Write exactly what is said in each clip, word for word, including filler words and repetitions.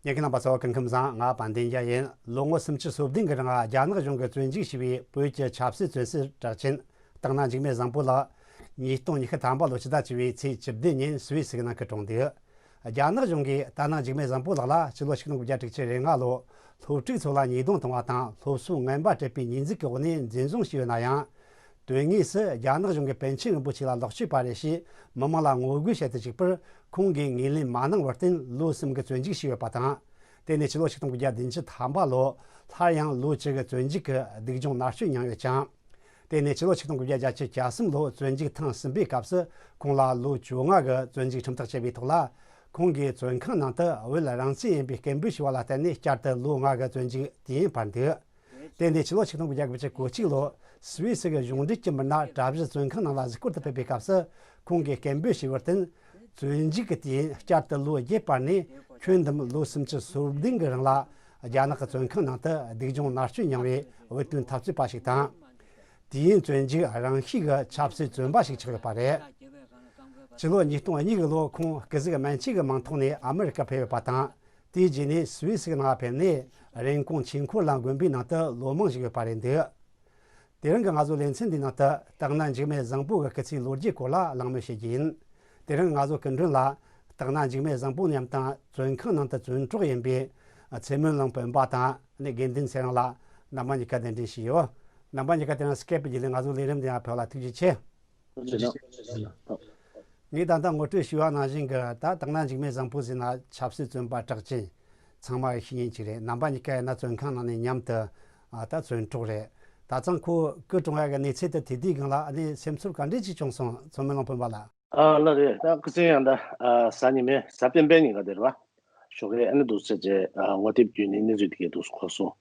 ཉན་མཁན་རྣམ་པ་ཚོ་སྐུ་ཁམས་བཟང་། ང་དཔལ་ལྡན་རྒྱལ་ཡིན། ལོ་ངོ་སུམ་ཅུ་སོ་བདུན་གྱི་རིང་རྒྱ་ནག་གཞུང་གིས་བཙོན་འཇུག་བྱས་པའི་བོད་ཀྱི་ཆབ་སྲིད་བཙོན་ཟུར་གྲགས་ཅན་སྟག་སྣ་འཇིགས་མེད་བཟང་པོ་ལགས། ཉིས་སྟོང་ཉི་ཤུ་ཐམ་པ་ལོ་ཕྱི་ཟླ་བཅུ་པའི་ཚེས་བཅུ་བདུན་ཉིན་སུད་སི་གི་ནང་དུ་གྲོངས་འདུག་རྒྱ་ནག་གཞུང་གིས་སྟག་སྣ་འཇིགས་མེད་བཟང་པོ་ལགས་ལ་ཕྱི་ལོ་ཆིག་སྟོང་དགུ་བརྒྱ་དྲུག་ཅུ་རེ་ལྔ་ལོར་སློབ་ཕྲུག་ཚོ་ལ་ཉེས་རྡུང་བཏང་བ་དང་སློབ་གསོའི་ངན་པ་སྤྲད་པའི་ཉེས་འཛུགས་ཀྱི་འོག་ནས་འཛིན་བཟུང་བྱས་ཡོད་ན་ཡང་། དོན་དངོས་སུ་རྒྱ་ནག་གཞུང་གིས་པཎ་ཆེན་རིན་པོ་ཆེ་ལ་ལོག་སྤྱོད་པ་རེད་ཞེས་མི་མང་ལ་ངོ་རྒོལ་བྱེད་དུ་བཅུག་པར་ཁོང་གིས་ངོས་ལེན་མ་གནང་བར་བརྟེན་ལོ་གསུམ་གྱི་བཙོན་འཇུག་བྱས་ཡོད་པ་དང་། དེ་ནས་ཕྱི་ལོ་ཆིག་སྟོང་དགུ་བརྒྱ་བདུན་ཅུ་ཐམ་པ་ལོར་སླར་ཡང་ལོ་བཅུ་གི་བཙོན་འཇུག་གི་སྡུག་སྦྱོང་མནར་གཅོད་མྱངས་ཡོད་ཅིང་། དེ་ནས་ཕྱི་ལོ་ཆིག་སྟོང་དགུ་བརྒྱ་བརྒྱད་ཅུ་གྱ་གསུམ་ལོར་བཙོན་འཇུག་ཐེངས་གསུམ་པའི་སྐབས་སུ་ཁོང་ལ་ལོ་བཅོ་ལྔ་གི་བཙོན་འཇུག་ཁྲིམས་ཐག་བཅད་པའི་ཐོག་ལ། ཁོང་གིས་བཙོན་ཁང་ནང་དུ་བོད་རང་བཙན་ཡིན་པའི་སྐད་འབོད་ཞུ་བ་ལ་བརྟེན་ནས་བསྐྱར་དུ་ལོ་ལྔ་གི་བཙོན་འཇུག་དུས་ཡུན་སྤར་འདུག་དེ་ནས་ཕྱི་ལོ་ཆིག་སྟོང་དགུ་བརྒྱ་དགུ་བཅུ་གོ་གཅིག་ལོར་སུད་སི་གི་གཞུང་འབྲེལ་གྱི་མི་སྣ་གྲྭ་བཞི་བཙོན་ཁང་ནང་ལ་གཟིགས་སྐོར་དུ་ཕེབས་པའི་སྐབས་སུ་ཁོང་གིས་སྐད་འབོད་ཞུས་པར་བརྟེན། བཙོན་འཇུག་གི་དུས་ཡུན་བསྐྱར་དུ་ལོ་བརྒྱད་སྤར་ནས་ཁྱོན་བསྡོམས་ལོ་སུམ་ཅུ་སོ་བདུན་གྱི་རིང་ལ་རྒྱ་ནག་གི་བཙོན་ཁང་ནང་དུ་སྡུག་སྦྱོང་མནར་གཅོད་མྱངས་པའི་བོད་དོན་འཐབ་རྩོད་པ་ཞིག་དང་། དུས་ཡུན་བཙོན་འཇུག་རིང་ཤོས་ཀྱི་ཆབ་སྲིད་བཙོན་པ་ཞིག་ཆགས་ཡོད་པ་རེད། ཕྱི་ལོ་ཉིས་སྟོང་གཉིས་ཀྱི་ལོར་ཁོང་སྐུ་གཟུགས་སྨན་བཅོས་ཀྱི་མིང་ཐོག་ནས་ཨ་མི་རི་ཀར་ཕེབས་ཡོད་པ་དང་། དེའི་རྗེས་ནས་སུད་སི་གི་ནང་ཕེབས་ནས་རིན་གོང་ཆེ་འཁོར་ལ་དགོན་པའི་ནང་དུ་ལོ་མང་བཞུགས་ཡོད་པ་རེད་འདུག་དེ་རིང་གི་ང་ཚོའི་ལེ་ཚན་འདིའི་ནང་དུ་སྟག་སྣ་འཇིགས་མེད་བཟང་པོ་གི་སྐུ་ཚེའི་ལོ་རྒྱུས་སྐོར་ལ་གླེང་མོལ་བྱེད་རྒྱུ་ཡིན། དེ་རིང་ང་ཚོའི་སྐུ་མགྲོན་ལ་སྟག་སྣ་འཇིགས་མེད་བཟང་པོ་མཉམ་དང་བཙོན་ཁང་ནང་དུ་བཙོན་གྲོགས་ཡིན་པའི་ཚེ་སྨོན་ལམ་སྤེན་པ་དང་ནི་དགེ་འདུན་ཚེ་རིང་ལགས་རྣམ་པ་གཉིས་ཀ་གདན་འདྲེན་ཞུས་ཡོད། རྣམ་པ་གཉིས་ཀ་དེ་རིང་སྐད་པའི་བརྒྱུད་ལས་ང་ཚོའི་ལས་རིམ་འདི་ཡང་ཕེབས་ལ་ཐུགས་རྗེ་ཆེ། ངས་ད་ལྟ་ངོ་སྤྲོད་ཞུས་པ་ནང་བཞིན་གྱི་ད་སྟག་སྣ་འཇིགས་མེད་བཟང་པོ་ཟེར་ན་ཆབ་སྲིད་བཙོན་པ་གྲགས་ཅན་ཚང་མ་གི་ཤེས་མཁན་ཅིག་རེད། རྣམ་པ་གཉིས་ཀ་ཡིན་ན་བཙོན་ཁང་ནང་ནས་མཉམ་དུ་ཨ་ད་བཙོན་གྲོགས་རེད། ད་ཙང་ཁོ་སྐུ་གྲོངས་ཡག་གི་གནས་ཚུལ་དེ་དེ་དུས་སྒང་ལ་ཨ་ནི་སེམས་ཚོར་ག་འདྲས་ཅིག་བྱུང་སོང་། ཚེ་སྨོན་ལམ་སྤེན་པ་ལགས། ཨ་ལགས་རེད། ད་སྐུ་ཚེ་ཡང་ད་ཨ་གཟའ་ཉི་མའི་གཟའ་སྤེན་པའི་ཉིན་ཀ་དེ་རེད་བ། ཞོགས་ཀས་ཨ་ནི་འདུག་ཟེར་བྱས་ཨ་ངོ་དེབ་བརྒྱུད་ནས་གནས་ཚུལ་དེ་གས་འདུག་གོ་སོང་།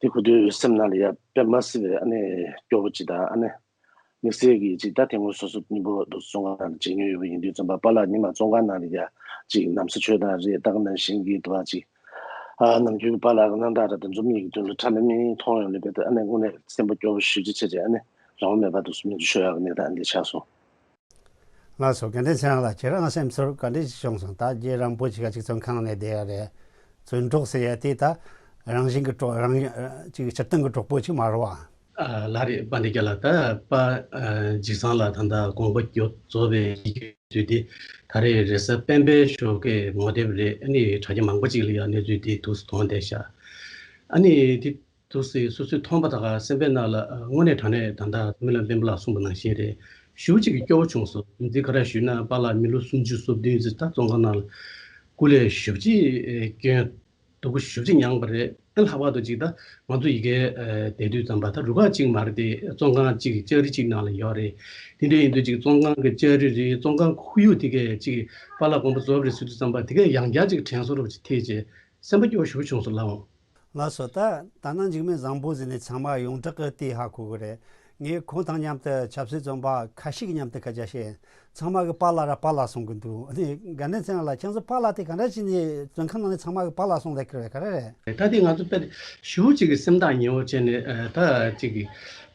དེ་གོ་དུས་སེམས་ནང་ལ་ཡ་དཔེ་མ་སྲིད་པའི་ཨ་ནི་སྐྱོ་པོ་ཅིག་དང་ཨ་ནི་དམིགས་བསལ་གྱི་ཅིག་ད་དེ་སྔོན་སོ་སོ་གཉིས་པོ་འདུག་བཙོན་ཁང་ནང་ལ་བྱེད་མྱོང་ཡོད་པ་ཡིན་དུས་ཙམ་པ་པཱ་ལགས་ཉི་མ་བཙོན་ཁང་ནང་ལ་ཡ་ཅིག་ན་བཟའ་ཆོས་དང་རེད། ད་ག་ནང་བཞིན་གྱི་འདུག་ཨ་ཅིག་ཨ་ནམ་རྒྱུན་གྱི་པཱ་ལགས་ཀྱི་རྣམ་དག་ར་དེ་ཚོ་མིག་གི་མདུན་ལ་ཁྲ་ལམ་མེ་མཐོང་ཡོང་ལེ་བས། ཨ་ནི་དངོས་གནས་སེམས་པ་སྐྱོ་པོ་ཞེ་པོ་ཅིག་བྱས་བྱས་ཨ་ནི་རང་དབང་མེད་པ་འདུག་སེ་མིག་ཆུ་ཤོར་ཡག་གི་གནས་སྟངས་འདི་ཆགས་སོང་། ལགས་སོ། དགེ་འདུན་ཚེ་རིང་ལགས། ཁྱེད་རང་སེམས་ཚོར་ག་འདྲ་ཞིག་བྱུང་སོང་། ད་རྗེས་རིང་པོ་ཅིག་ག་ཅིག་བཙོན་ཁང་ནས་བསྡད་ཡ་རེད། བཙོན་གྲོགས་ཟེར་ཡ་དེ་ད་རང་བཞིན་གྱི་གྲོགས་རང་ཅིག་སྤྱིར་བཏང་གི་གྲོགས་པོ་ཅིག་མ་རེད་བ། ཨ་ལགས་རེད། དཔལ་ལྡན་རྒྱལ་ལགས། ད་པ་ཨ་འཇིགས་བཟང་ལགས་ད་ལྟ་དགོངས་པ་མཇུག་རྫོགས་པའི་ཡིད་སྐྱོའི་དུས་དེ་ད་རེས་རེས་གཟའ་སྤེན་པའི་ཞོགས་ཀའི་ངོ་དེབ་རེད། ཨ་ནི་དྲ་རྒྱ་མང་པོ་ཅིག་ལ་ཡང་གནས་ཚུལ་དེ་འདུག་སེ་མཐོང་བསྡད་ཤག་ཨ་ནི་དེ་འདུག་སེ་སོ་སོས་མཐོང་པ་དག་ག་སེམས་པའི་ནང་ལ་དངོས་གནས་དྲང་གནས་ད་ལྟ་སྨོན་ལམ་སྤེན་པ་ལགས་གསུངས་པ་ནང་བཞིན་རེད། ཞེ་པོ་ཅིག་གི་སྐྱོ་བོ་བྱུང་སོང་། རྒྱུ་མཚན་ག་རེ་ཞུས་ན་པཱ་ལགས་མི་ལོ་སུམ་ཅུ་སོ་བདུན་ཙམ་ད་བཙོན་ཁང་ནང་ལ་སྐུ་ལས་ཞེ་པོ་ཅིག་སྐྱོན་སྡུག་པོ་ཞེ་པོ་ཅིག་མྱངས་པ་རེད། ཨ་ལྷག་པར་དུ་ཅིག་ད་ང་ཚོ་ཡི་གེ་བསྡད་དུས་ཙམ་པ་ད་རུ་ཁག་ཅིག་མ་རེད་དེ་བཙོན་ཁང་ཅིག་གི་ལྕགས་རི་ཅིག་ནང་ལ་ཡོད་རེད། དེ་འདྲ་ཡིན་དུས་ཅིག་བཙོན་ཁང་གི་ལྕགས་རི་རེད། བཙོན་ཁང་ཁོར་ཡུག་དེ་གས་ཅིག་པཱ་ལགས་དགོངས་པ་རྫོགས་པ་རེད་ཟེར་དུས་ཙམ་པ་དེ་གས་ཡང་བསྐྱར་ཅིག་དྲན་གསོ་རོགས་ཅིག་ཐེབས་བྱས་སེམས་པ་སྐྱོ་བོ་ཞེ་པོ་བྱུང་སོང་ལགས་འོང་། ལགས་སོ། ད་ད་ནང་འཇིགས་མེད་བཟང་པོ་ཟེར་ནས་ཚང་མ་ཡོངས་གྲགས་ཀྱི་དེ་ཧ་གོ་གི་རེད། ངས་ཁོང་དང་མཉམ་དུ་ཆབ་སྲིད་བཙོན་པ་ཁ་ཤས་ཀྱི་མཉམ་དུ་སྐད་ཆ་བཤད། ཚང་མ་གི་པཱ་ལགས་ར་པཱ་ལགས་གསུང་གི་འདུག་ཨ་ནི་དགའ་ལྡན་ཚེ་རིང་ལགས། ཁྱེད་ཚོ་པཱ་ལགས་དེ་ག་འདྲ་བྱས་ནས་བཙོན་ཁང་ནང་ནས་ཚང་མ་གི་པཱ་ལགས་གསུང་ལས་ཀྱི་རེད། ག་རེ་རེད། ད་དེ་ང་ཚོ་དཔེ་ཞེ་པོ་ཅིག་གི་སེམས་ཐག་ཉེ་བོ་བྱས་ནས་ད་ཅིག་གི་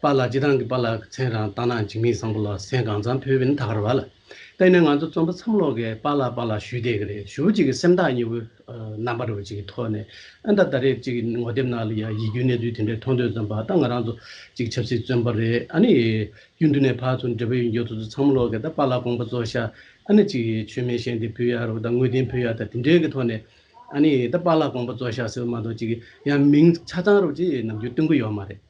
པཱ་ལགས་སྤྱིར་བཏང་གི་པཱ་ལགས་མཚན་རང་སྟག་སྣ་འཇིགས་མེད་བཟང་པོ་ལགས་མཚན་གང་ཚང་ཕུལ་བ་ཡིན་ན་ད་ག་རེད་བ་ལ། ད་ཡིན་ནའི་ང་ཚོ་བཙོན་པ་ཚང་མ་ལོག་གིས་པཱ་ལགས་པཱ་ལགས་ཞུས་བསྡད་ཀྱི་རེད། ཞེ་པོ་ཅིག་གི་སེམས་ཐག་ཉེ་བོའི་རྣམ་པ་རེ་བ་ཅིག་གི་ཐོག་ནས་ཨ་ད་ད་རེས་ཅིག་ངོ་དེབ་ནང་ལ་ཡ་ཡིད་སྐྱོའི་གནས་ཚུལ་དེ་འདྲ་མཐོང་དུས་ཙམ་པ་ད་ང་རང་ཚོ་ཅིག་ཆབ་སྲིད་བཙོན་པ་རེད། ཨ་ནི་གཡུང་དྲུང་ནས་ཕར་ཚུར་འབྲེལ་བ་ཡོད་མཁན་དེ་ཚོ་ཚང་མ་ལོག་གིས་ད་པཱ་ལགས་དགོངས་པ་རྫོགས་ཤག་ཨ་ནི་ཅིག་མཆོད་མེ་བཞེངས་ཏེ་ཕུལ་ཡ་རེད་བ། ད་ངོ་དེབ་ཕུལ་ཡ་ད་དེ་འདྲའི་གི་ཐོག་ནས་ཨ་ནི་ད་པཱ་ལགས་དགོངས་པ་རྫོགས་ཤག་ཟེར་བ་མ་གཏོགས་ཅིག་ཡང་མིང་ཆ་ཚང་རུ་ཅིག་ནམ་རྒྱུན་སྟོན་གི་ཡོད་མ་རེད།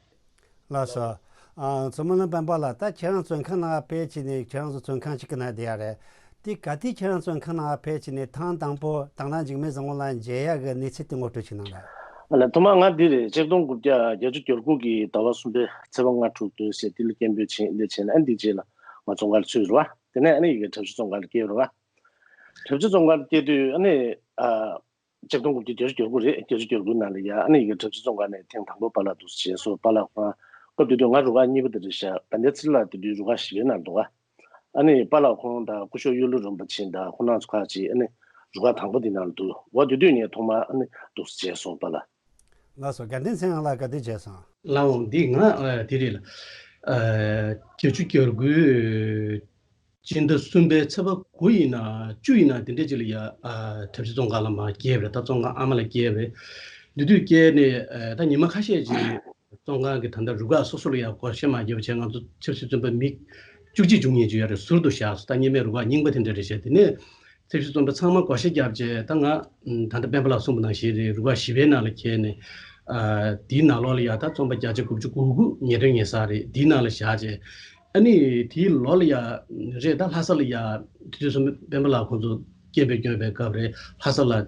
ལགས་སོ། ཨ་ཚེ་སྨོན་ལམ་སྤེན་པ་ལགས། ད་ཁྱེད་རང་བཙོན་ཁང་ནང་ཕེབས་བྱས་ནས་ཁྱེད་རང་ཚོ་བཙོན་ཁང་གཅིག་གི་ནང་བསྡད་ཡ་རེད། དེ་ག་དུས་ཁྱེད་རང་བཙོན་ཁང་ནང་ཕེབས་བྱས་ནས་ཐེངས་དང་པོ་སྟག་སྣ་འཇིགས་མེད་བཟང་པོ་ལགས་མཇལ་ཡ་གི་གནས་ཚུལ་དེ་ངོ་སྤྲོད་ཅིག་གནང་རོགས། ཨ་ལ་ཐོག་མར་ང་འདི་རེད། ཆིག་སྟོང་དགུ་བརྒྱ་བརྒྱད་ཅུ་གྱ་དགུ་གི་ཟླ་བ་གསུམ་པའི་ཚེས་པ་ལྔ་དྲུག་བདུན་ཟེར་དེ་ལ་སྐད་འབོད་བྱས་སླེབས་བྱས་ནས་ཨ་འདི་རྗེས་ལ་ང་བཙོན་ཁང་ལ་ཚུད་རེད་བ། དེ་ནས་ཨ་ནི་ཡི་གེ་གྲྭ་བཞི་བཙོན་ཁང་ལ་སྐྱེལ་རེད་བ། གྲྭ་བཞི་བཙོན་ཁང་ལ་སྐྱེལ་དུས་ཨ་ནི་ཨ། ཆིག་སྟོང་དགུ་བརྒྱ་བརྒྱད་ཅུ་གྱ་དགུ་རེད། བརྒྱད་ཅུ་གྱ་དགུ་ནང་ལ་ཡ་ཨ་ནི་ཡི་གེ་གྲྭ་བཞི་བཙོན་ཁང་ནས་ཐེངས་དང་པོ་པཱ་ལགས་འདུག་སེ་མཇལ་སོང་། པཱ་ལགས་ཁོ་རང་སྐབས་དེ་དུས་ང་རུ་ཁག་གཉིས་པ་དེ་རེད་ཤག་དགའ་ལྡན་ཚེ་རིང་ལགས་དེ་དུས་རུ་ཁག་བཞི་པའི་ནང་འདུག་ག་ཨ་ནི་པཱ་ལགས་ཁོང་དང་སྐུ་ཞབས་གཡུ་ལོ་རིན་པོ་ཆེ་དང་ཁོང་རྣམ་ཚོ་ཁག་ཅིག་ཨ་ནི་རུ་ཁག་དང་པོ་དེ་ནང་ལ་འདུག་འོ་དེ་དུས་ངས་ཐོག་མར་ཨ་ནི་འདུག་སེ་མཇལ་སོང་པཱ་ལགས། ལགས་སོ། དགའ་ལྡན་ཚེ་རིང་ལགས་ག་དུས་མཇལ་སོང་། ལགས་འོང་། འདི་ང་ཨ་དེ་རེད་ལ། ཨ་བརྒྱད་ཅུ་གྱ་དགུའི་ སྤྱི་ཟླ་གསུམ་པའི་ཚེས་པ་དགུ་ཡིན་ན་བཅུ་ཡིན་ན་དེ་འདྲས་ཅིག་ལ་ཡ་ཨ་གྲྭ་བཞི་བཙོན་ཁང་ལ་མར་བསྐྱལ་བ་རེད། ད་བཙོན་ཁང་ཨ་མ་ལ་བསྐྱལ་བ་རེད། འདི་དུས་བསྐྱལ་ནས་ཨ་ད་ཉི་མ་ཁ་ཤས་ཅིག་བཙོན་ཁང་གི་ད་ལྟ་རུ་ཁག་སོ་སོ་ལ་ཡ་བགོ་བཤའ་མ་བརྒྱབ་བྱས་ང་ཚོ་ཆབ་སྲིད་བཙོན་པ་མི་བཅུ་གཅིག་བཅུ་གཉིས་ཅིག་ཡོད་རེད། ཟུར་དུ་བཞག་སོང་། ད་གཉིས་མེད་རུ་ཁག་རྙིང་པ་དེ་འདྲ་རེད་བྱས། དེ་ནས་ཆབ་སྲིད་བཙོན་པ་ཚང་མ་བགོ་བཤའ་བརྒྱབ་བྱས་ད་ང་ད་ལྟ་སྤེན་པ་ལགས་གསུངས་པ་ནང་བཞིན་རེད། རུ་ཁག་བཞི་པའི་ནང་ལ་འཁྱེར་ནས་ཨ་དེའི་ནང་ལོགས་ལ་ཡ་ད་བཙོན་པ་བརྒྱ་ཆ་དགུ་བཅུ་གོ་དགུ་ཉེས་དོན་ཉེས་ས་རེད། དེའི་ནང་ལ་བཞག་བྱས། ཨ་ནི་དེའི་ལོ་ལ་ཡ་རེད། ད་ལྷ་ས་ལ་ཡ་དུས་ཚོད་སོང་སྤེན་པ་ལགས་ཁོང་ཚོ་སྐྱོན་འབེབས་སྐྱོན་པའི་སྐབས་རེད། ལྷ་ས་ལ་ཨ་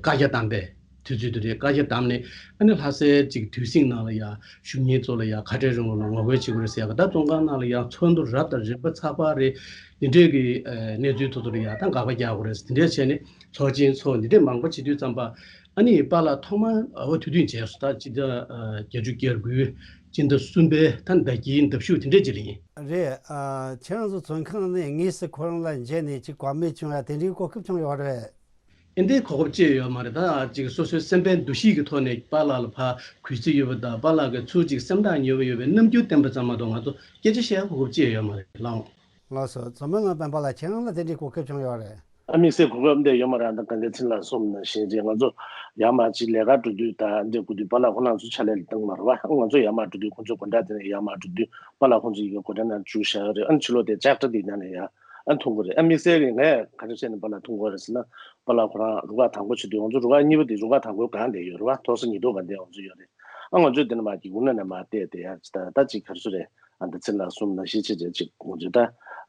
བཀའ་རྒྱ་བཏང་པའི་དུས་ཚོད་དེ་རེད། བཀའ་རྒྱ་བཏང་ནས་ཨ་ནི་ལྷ་སའི་ཅིག་དུས་ཟིང་ནང་ལ་ཡ་བཞུགས་མཁན་ཚོ་ལ་ཡ་ཁ་བྲལ་རིང་ལུགས་ལ་ངོ་རྒོལ་བྱེད་དགོས་རེད་ཟེར་ཡ་གི། ད་བཙོན་ཁང་ནང་ལ་ཡ་ཚོགས་འདུ་རབ་དང་རིམ་པ་ཚགས་པར་རེད། འདི་འདྲས་ཀྱི་ཨ་གནས་ཚུལ་ཐོག་ཏུ་ལ་ཡ་ད་དགག་པ་རྒྱག་དགོས་རེད། དེ་འདྲས་བྱས་ནས་ཚོགས་ཆེན་ཚོགས་འདི་འདྲས་མང་པོ་བྱེད་དུས་ཙམ་པ། ཨ་ནི་པཱ་ལགས་ཐོག་མར་ཨ་བ་དུས་སྟོན་བྱས་སོང་། ད་སྤྱི་ཟླ་ཨ་བརྒྱད་ཅུ་གྱ་དགུའི་སྤྱི་ཟླ་གསུམ་པའི་ད་ཟླ་དཀྱིལ་ཟླ་གཞུག་དེ་འདྲས་ཅིག་ལ་ཡིན། རེད། ཨ་ཁྱེད་རང་ཚོ་བཙོན་ཁང་ནས་དངོས་སུ་ཁོ་རང་ལ་མཇལ་ནས་ཅིག་བཀའ་མོལ་བྱུང་ཡ་དེ་འདྲའི་གོ་སྐབས་བྱུང་ཡོད་རེད། ཨེ་འདྲའི་གོ་སྐབས་ཅིག་ཡོད་མ་རེད། ད་ཅིག་སོ་སོའི་སེམས་པའི་འདུ་ཤེས་ཀྱི་ཐོག་ནས་པཱ་ལགས་ལ་ཕར་གུས་བརྩི་ཡོད་པ་དང་པཱ་ལགས་ཀྱི་ཚུར་ཅིག་སེམས་ཐག་ཉེ་བོ་ཡོད་པའི་རྣམ་འགྱུར་བསྟན་པ་ཙམ་མ་གཏོགས་ང་ཚོ་སྐད་ཆ་བཤད་གོ་སྐབས་ཅིག་ཡོད་མ་རེད། ལགས་འོང་། ལགས་སོ། བཙོན་པ་ལགས་སྤེན་པ་ལགས་ཁྱེད་རང་ལ་དེ་འདྲའི་གོ་སྐབས་བྱུང་ཡོད་རེད། ཨ་དམིགས་བསལ་གོ་སྐབས་འདི་ཡོད་མ་རེད། ད་ག་འདྲ་ཚིན་ལ་གསུངས་ནང་བཞིན་རེད། ང་ཚོ་ཡར་མར་ཅིག་ལས་ཀ་འགྲོ་དུས་ད་འདྲ་དགོས་དུས་པཱ་ལགས་ཁོང་རྣམ་ཚོ་ཕྱག་ལས་ལ་བཏང་མ་རེད་བ། ང་ཚོ་ཡར་མར་འགྲོ་དུས་ཁོང་ཚོ་སྒོ་འགྲམ་དེ་ནས་ཡར་མར་འགྲོ་དུས་པཱ་ལགས་ཁོང་ཚོ་ཡི་གེ་སྒོ་འགྲམ་ནང་བཅུག་བཞག་ཡོད་རེད། ཨ་ནི་ཕྱི་ལོགས་དེ་ལྕགས་དྲ་དེ་ནང་ནས་ཡར་ཨ་མཐོང་གི་རེད། ཨ་དམིགས་བསལ་གྱི་ངས་ག་རེ་བྱས་ནས་པཱ་ལགས་མཐོང་གི་རེད་ཟེར་ན། པཱ་ལགས་ཁོ་རང་རུ་ཁག་དང་པོ་བྱེད་དུས་ང་ཚོ་རུ་ཁག་གཉིས་པ་དེ་རུ་ཁག་དང་པོའི་སྒང་དེ་ཡོད་རེད་བ། ཐོག་ས་ཉིས་ཐོག་སྒང་དེ་ང་ཚོ་ཡོད་རེད། ཨ་ང་ཚོས་དེ་ནས་མར་གྱི་གུང་ན་ནས་མར་བལྟས་བསྡད་ཡ་ཅིག་ད་ད་ཅིག་ག་རེ་ཟེར་རེད། ཨ་ད་ཚིན་ལ་གསུངས་ནང་བཞིན་བྱས་བྱས་ཅིག་ང་ཚོས་ད་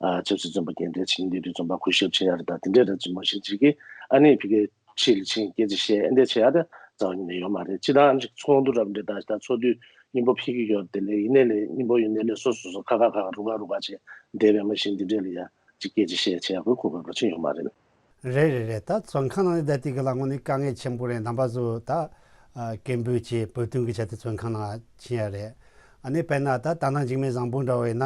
ཨ་ཆབ་སྲིད་བཙོན་པ་རྐྱེན་འདས་ཕྱིན་འདི་དུས་བཙོན་པ་གུས་ཞབས་བྱེད་ཡ་རེད། ད་དེ་འདྲས་རེད་ཅིག་མ་གཞི་ཅིག་གིས་ཨ་ནི་ཕ་གིའི་ཕྱི་ལ་ཕྱིན་སྐད་ཆ་བཤད་ཨ་འདྲས་བྱེད་ཡ་ད་རྩ་བ་ཉིད་ནས་ཡོད་མ་རེད། སྤྱིར་བཏང་ཅིག་ཚོགས་འདུ་རབ་འདྲས་ད་ད་ཚོགས་དུས་སྙིང་པོ་ཕེབས་ཀྱི་ཡོད་དེ་ལས་ཡིན་ནའི་ལས་སྙིང་པོ་ཡིན་ནའི་ལས་སོ་སོ་སོ་ཁ་ཁ་ཁ་ཁ་རུ་ཁག་རུ་ཁག་བྱས་བསྡད་པའི་མ་གཞི་འདི་འདྲས་ལ་ཡ་ཅིག་སྐད་ཆ་བཤད་བྱེད་ཡ་གི་གོ་སྐབས་ར་ཅིག་ཡོད་མ་རེད། རེད་རེད་རེད། ད་བཙོན་ཁང་ནང་ནས་བསྡད་དུས་གི་ལ་དངོས་གནས་དཀའ་ངལ་ཆེན་པོ་རེད། རྣམ་པ་ཚོ་ད་ཨ་སྐད་འབོད་བྱས་བོད་དོན་གྱི་ཆེད་དུ་བཙོན་ཁང་ནང་ཕྱིན་ཡ་རེད། ཨ་ནི་དཔེར་ན་ད་ད་ནང་འཇིགས་མེད་བཟང་པོ་འདྲ་བོ་ཡིན་ན་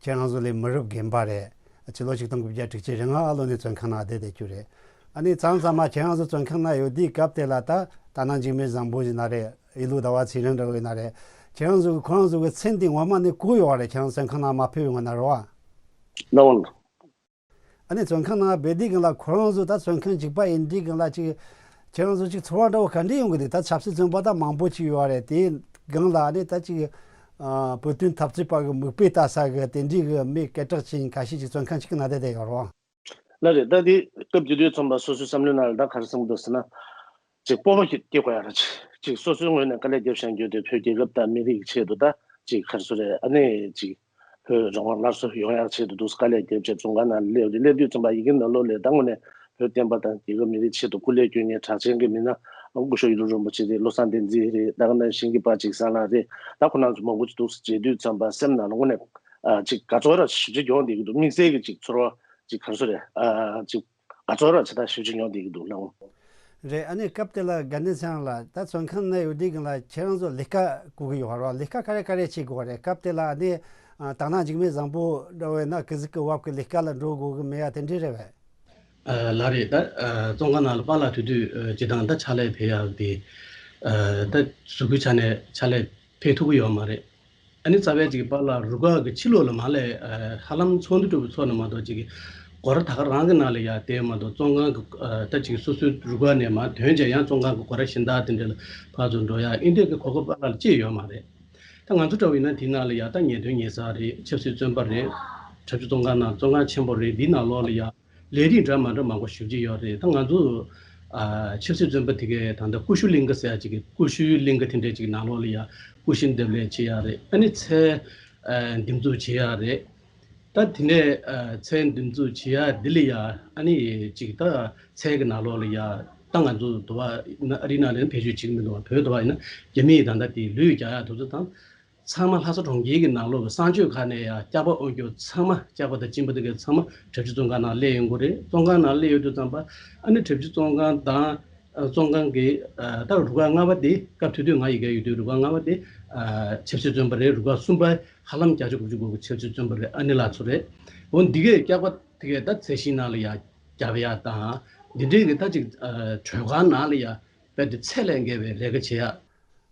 ཁྱེད་རང་ཚོ་ལས་མི་རབས་རྒན་པ་རེད། ཕྱི་ལོ་ཆིག་སྟོང་དགུ་བརྒྱ་དྲུག་ཅུ་རེ་ལྔ་ལོ་ནས་བཙོན་ཁང་ནང་བསྡད་བསྡད་རྒྱུ་རེད། ཨ་ནི་མཚམས་མཚམས་མ་ཁྱེད་རང་ཚོ་བཙོན་ཁང་ནང་ཡོད་དུས་སྐབས་དེ་ལ་ད་ད་ནང་འཇིགས་མེད་བཟང་པོ་ཡིན་ན་རེད། ཡིད་བློ་ཟླ་བ་ཚེ་རིང་འདྲ་བོ་ཡིན་ན་རེད། ཁྱེད་རང་ཚོ་གི་ཁོ་རང་ཚོ་གི་མཚན་དེ་ངོ་མ་ནས་གོ་ཡོད་རེད། ཁྱེད་རང་བཙོན་ཁང་ནང་མ་ཕེབས་ཡོང་བ་ན་རེད་བ། ལགས་འོང་། ཨ་ནི་བཙོན་ཁང་ནང་བསྡད་དུས་སྒང་ལ་ཁོ་རང་ཚོ་ད་བཙོན་ཁང་འཇིགས་པ་ཡིན་དུས་སྒང་ལ་ཅིག་ཁྱེད་རང་ཚོ་ཅིག་ཚོར་བ་འདྲ་བོ་ག་འདྲས་ཡོང་གི་འདུག་ད་ཆབ་སྲིད་བཙོན་པ་ད་མང་པོ་ཅིག་ཡོད་རེད། དེའི་སྒང་ལ་ཨ་ནི་ད་ཅིག་ཨ་བོད་དོན་འཐབ་རྩོད་པ་གི་མིག་དཔེ་ལྟ་ས་གི་དེ་འདྲའི་གི་མི་སྐད་གྲགས་ཅན་ཁ་ཤས་ཅིག་བཙོན་ཁང་ཅིག་གི་ནང་བསྡད་བསྡད་ཡོད་རེད་བ། ལགས་རེད། ད་དེ་སྐབས་དེ་དུས་ཙམ་པ་སོ་སོའི་བསམ་བློའི་ནང་ལ་ད་ག་རེ་བསམ་གི་འདུག་ཟེར་ན། ཅིག་སྤོབས་པ་སྐྱེ་དགོས་ཡ་ར་ཅིག་ཅིག་སོ་སོའི་ངོས་ནས་དཀའ་ལས་རྒྱབ་བཞག་རྒྱུ་དེ་བོད་རྒྱལ་ཁབ་དང་མི་རིགས་ཀྱི་ཆེད་དུ་ད་ཅིག་ག་རེ་ཟེར་རེད། ཨ་ནི་ཅིག་བོད་རང་དབང་སླར་གསོ་ཡོང་ཡ་ཆེད་དུ་འདུག་དཀའ་ལས་རྒྱབ་བྱས་བཙོན་ཁང་ནང་སླེབས་རེད། སླེབས་དུས་ཙམ་པ་ཡི་གེ་ནང་ལོགས་ལ་ད་དངོས་གནས་བོད་བསྟན་པ་དང་རྒྱལ་ཁབ་མི་རིགས་ཆེད་དུ་སྐུ་ལས་བསྐྱོན་མཁན་གྲགས་ཅན་གྱི་མི་སྣ་སྐུ་ཞབས་ཡིད་བློ་རིན་པོ་ཆེ་རེད། བློ་བཟང་བསྟན་འཛིན་རེད། ད་ག་ནང་བཞིན་གྱི་དཔལ་ཆེ་གེ་སར་ལགས་རེད། ད་ཁོ་རང་ཚོ་མང་པོ་ཅིག་འདུག་མཇལ་དུས་ཙམ་པ་སེམས་ནང་ལ་དངོས་གནས་ཨ་ཅིག་དགའ་ཚོར་ར་ཞེ་པོ་ཅིག་ཡོང་བསྡད་ཀྱི་འདུག་དམིགས་བསལ་གྱི་ཅིག་ཚོར་བ་ཅིག་ག་རེ་ཟེར་རེད། ཨ་ཅིག་དགའ་ཚོར་ར་ཇི་ལྟར་ཞེ་པོ་ཅིག་ཡོང་བསྡད་ཀྱི་འདུག་ལགས་འོང་། རེད། ཨ་ནི་སྐབས་དེ་ལ་དགའ་ལྡན་ཚེ་རིང་ལགས་ད་བཙོན་ཁང་ནང་ཡོད་དུས་སྒང་ལ་ཁྱེད་རང་ཚོ་ལས་ཀ་དགོས་ཀྱི་ཡོད་རེད་བ། ལས་ཀ་ག་རེ་ག་རེ་བྱེད་དགོས་རེད། སྐབས་དེ་ལ་ཨ་ནི་ཨ་དག་སྣང་འཇིགས་མེད་བཟང་པོ་འདྲ་བོ་ཡིན་ན་གི་ཟིག་གི་བབ་ཀྱི་ལས་ཀ་ལ་འགྲོ་དགོས་ཀྱི་མེད་ཡ་དེ་འདྲས་རེད་བས། ཨ་ལགས་རེད། ད་ཨ་བཙོན་ཁང་ནང་ལ་པཱ་ལགས་དེ་དུས་ཨ་སྤྱིར་བཏང་ད་ཕྱག་ལས་ཕེབས་ཡག་དེ་ཨ་ད་གཟུགས་པོའི་ཆ་ནས་ཕྱག་ལས་ཕེབས་ཐུབ་ཀྱི་ཡོད་མ་རེད། ཨ་ནི་རྩ་བའི་ཅིག་པཱ་ལགས་རུ་ཁག་གི་ཕྱི་ལོགས་ལ་མར་ལས་ཨ་ཧ་ལམ་ཚོགས་འདུ་གྲུབ་པའི་ཚོགས་ནས་མ་གཏོགས་ཅིག་སྒོ་ར་ད་ག་རང་གི་ནང་ལ་ཡར་བསྡད་མ་གཏོགས་བཙོན་ཁང་གི་ཨ་ད་ཅིག་སོ་སོའི་རུ་ཁག་ནས་མར་ཐོན་བྱས་ཡང་བཙོན་ཁང་གི་སྒོ་ར་གཞན་དག་དེ་འདྲ་ལ་ཕར་ཚུར་འགྲོ་ཡག་ཨེ་འདྲས་ཀྱི་གོ་སྐབས་པཱ་ལགས་ལ་ཅིག་ཡོད་མ་རེད། ད་ང་ཚོ་འདྲ་བོ་ཡིན་ན་དེའི་ནང་ལ་ཡར་ད་ཉེས་དོན་ཉེས་ས་རེད། ཆབ་སྲིད་བཙོན་པ་རེད། བྲག་ཕུག་བཙོན་ཁང་ནང་བཙོན་ཁང་ཆེན་པོ་རེད། འདིའི་ནང་ལོགས་ལ་ཡ་ལས་རིགས་འདྲ་མ་འདྲ་མང་པོ་ཞེ་པོ་ཅིག་ཡོད་རེད། ད་ང་ཚོ་ཨ་ཆབ་སྲིད་བཙོན་པ་དེ་གའི་ད་ལྟ་ཀུ་ཤུ་གླིང་ག་ཟེར་ཡ་ཅིག་གི་ཀུ་ཤུའི་གླིང་ག་དེ་འདྲའི་ཅིག་ནང་ལོགས་ལ་ཡ་ཀུ་ཤུ་འདེབས་ལས་བྱེད་ཡ་རེད། ཨ་ནི་ཚལ་ཨ་འདེབས་འཛུགས་བྱེད་ཡ་རེད། ད་དེ་ནས་ཨ་ཚལ་འདེབས་འཛུགས་བྱེད་ཡ་འདི་ལ་ཡ་ཨ་ནི་ཅིག་ད་ཚལ་གི་ནང་ལོགས་ལ་ཡ་ད་ང་ཚོ་དུ་བ་ཡིན་ན་ཨ་རིའི་ནང་ལ་ཡིན་ན་བེད་སྤྱོད་བྱེད་ཀྱི་མི་འདུག་བ། བོད་དུ་བ་ཡིན་ན་རྒྱ་མིས་ད་ལྟ་དེ་ལུད་རྒྱག་ཡ་དེ་ཚོ་དང་། ཚང་མ་ལྷ་ས་གྲོང་ཁྱེར་གྱི་ནང་ལོགས་ཀྱི་གསང་སྤྱོད་ཁང་ནས་ཡང་སྐྱག་པ་དབོར་རྒྱུ་ཚང་མ། སྐྱག་པ་དང་གཅིན་པ་དེ་གའི་ཚང་མ་བྲག་ཕུག་བཙོན་ཁང་ནང་སླེབས་ཡོང་གི་རེད། བཙོན་ཁང་ནང་སླེབས་ཡོང་དུས་ཙམ་པ་ཨ་ནི་བྲག་ཕུག་བཙོན་ཁང་དང་ཨ་བཙོན་ཁང་གི་ཨ་ད་རུ་ཁག་ལྔ་པ་དེ་སྐབས་དེ་དུས་ང་ཡི་གེ་ཡོད་དུས་རུ་ཁག་ལྔ་པ་དེ་ཨ་ཆབ་སྲིད་བཙོན་པ་རེད། རུ་ཁག་གསུམ་པ་ཧ་ལམ་བརྒྱ་ཆ་དགུ་བཅུ་གོ་དགུ་ཆབ་སྲིད་བཙོན་པ་རེད། ཨ་ནི་ལགས་ཚོ་རེད། འོ་འདི་གས་སྐྱག་པ་དེ་གས་ད་ཚལ་ཞིང་ནང་ལ་ཡ་རྒྱབ་ཡ་དང་འདི་འདྲའི་གི་ད་ཅིག་ཨ་གྲོས་ཁང་ནང་ལ་ཡ་རྦད་དེ་ཚད་ལས་བརྒལ་བའི་ལས་ཀ་བྱེད་ཡ།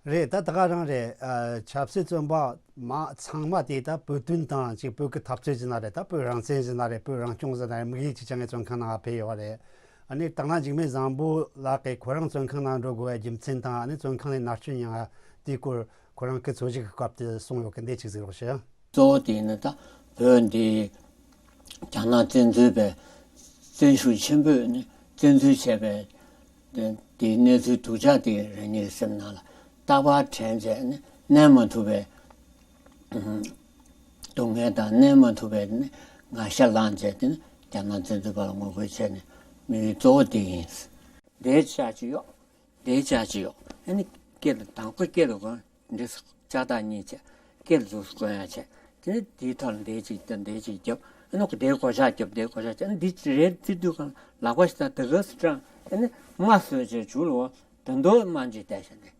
རེད། ད་ད་ག་རང་རེད། ཨ་ཆབ་སྲིད་བཙོན་པ་ མ་ཚང་མ་དེ་ད་བོད་དོན་དང་ཅིག་བོད་ཀྱི་འཐབ་རྩོད་ཟེར་ན་རེད། ད་བོད་རང་བཙན་ཟེར་ན་རེད། བོད་རང་སྐྱོང་ཟེར་ན་རེད། དམིགས་ཡུལ་གཅིག་རྐྱང་གི་བཙོན་ཁང་ནང་ཕེབས་ཡོད་རེད། ཨ་ནི་དང་ན་འཇིགས་མེད་བཟང་པོ་ལགས་ཀྱིས་ཁོ་རང་བཙོན་ཁང་ནང་འགྲོ་དགོས་པའི་རྒྱུ་མཚན་དང་། ཨ་ནི་བཙོན་ཁང་ནས་མནར་གཅོད་མྱངས་པ་དེའི་སྐོར་ཁོ་རང་གིས་འཚོལ་ཞིབ་ཀྱི་སྐབས་དེ་གསུངས་ཡོད་གི། འདི་གཅིག་གཟིགས་རོགས་ཞུ། གཙོ་བོ་དེ་ནི་ད་བོད་འདི་རྒྱ་ནག་བཙན་འཛུལ་པའི་བཙན་ཤུགས་ཆེན་པོས་ནི་བཙན་འཛུལ་བྱས་པའི་དེ་དེའི་གནས་ཚུལ་སྡུག་ཅག་དེ་རང་ཉིད་ཀྱི་སེམས་ནང་ལ་རྟག་པར་དྲན་བྱས་ནས་གནས་མ་ཐུབ་པའི་སྡུག་བསྔལ་དང་གནས་མ་ཐུབ་པའི་ནི་ངར་ཤ་ལངས་བྱས། དེ་ནི་རྒྱ་ནག་བཙན་འཛུལ་པ་ལ་ངོ་རྒོལ་བྱས་ནས་དམིགས་ཡུལ་གཙོ་བོ་དེ་ཡིན། འདིའི་ཆ་ཅིག་ཡོད། འདིའི་ཆ་ཅིག་ཡོད། ཨ་ནི་སྐེ་ལ་དང་པོ་སྐེ་ལ་གོན། འདི་ལྕགས་ཐག་གཉིས་བྱས། སྐེ་ལ་ཟུག་གོན་ཡ་བྱས། དེ་ནི་དེའི་ཐོག་ལ་འདིའི་གཅིག་བརྒྱབ། འདིའི་གཅིག་བརྒྱབ། ཨ་ནི་ཁོ་དེའི་སྒོ་ལྕགས་བརྒྱབ། དེའི་སྒོ་ལྕགས་བརྒྱབ། ཨ་ནི་འདི་རེད་བརྩི་དུས་གང་ལག་པ་ཞིག་ད་དེ་ག་སུ་དྲངས། ཨ་ནི་རྨ་བཟོས་བྱས་མཇུག་ལ་འོ་ད་མདོག་དམར་འཇི་བལྟས་བྱས་ནས།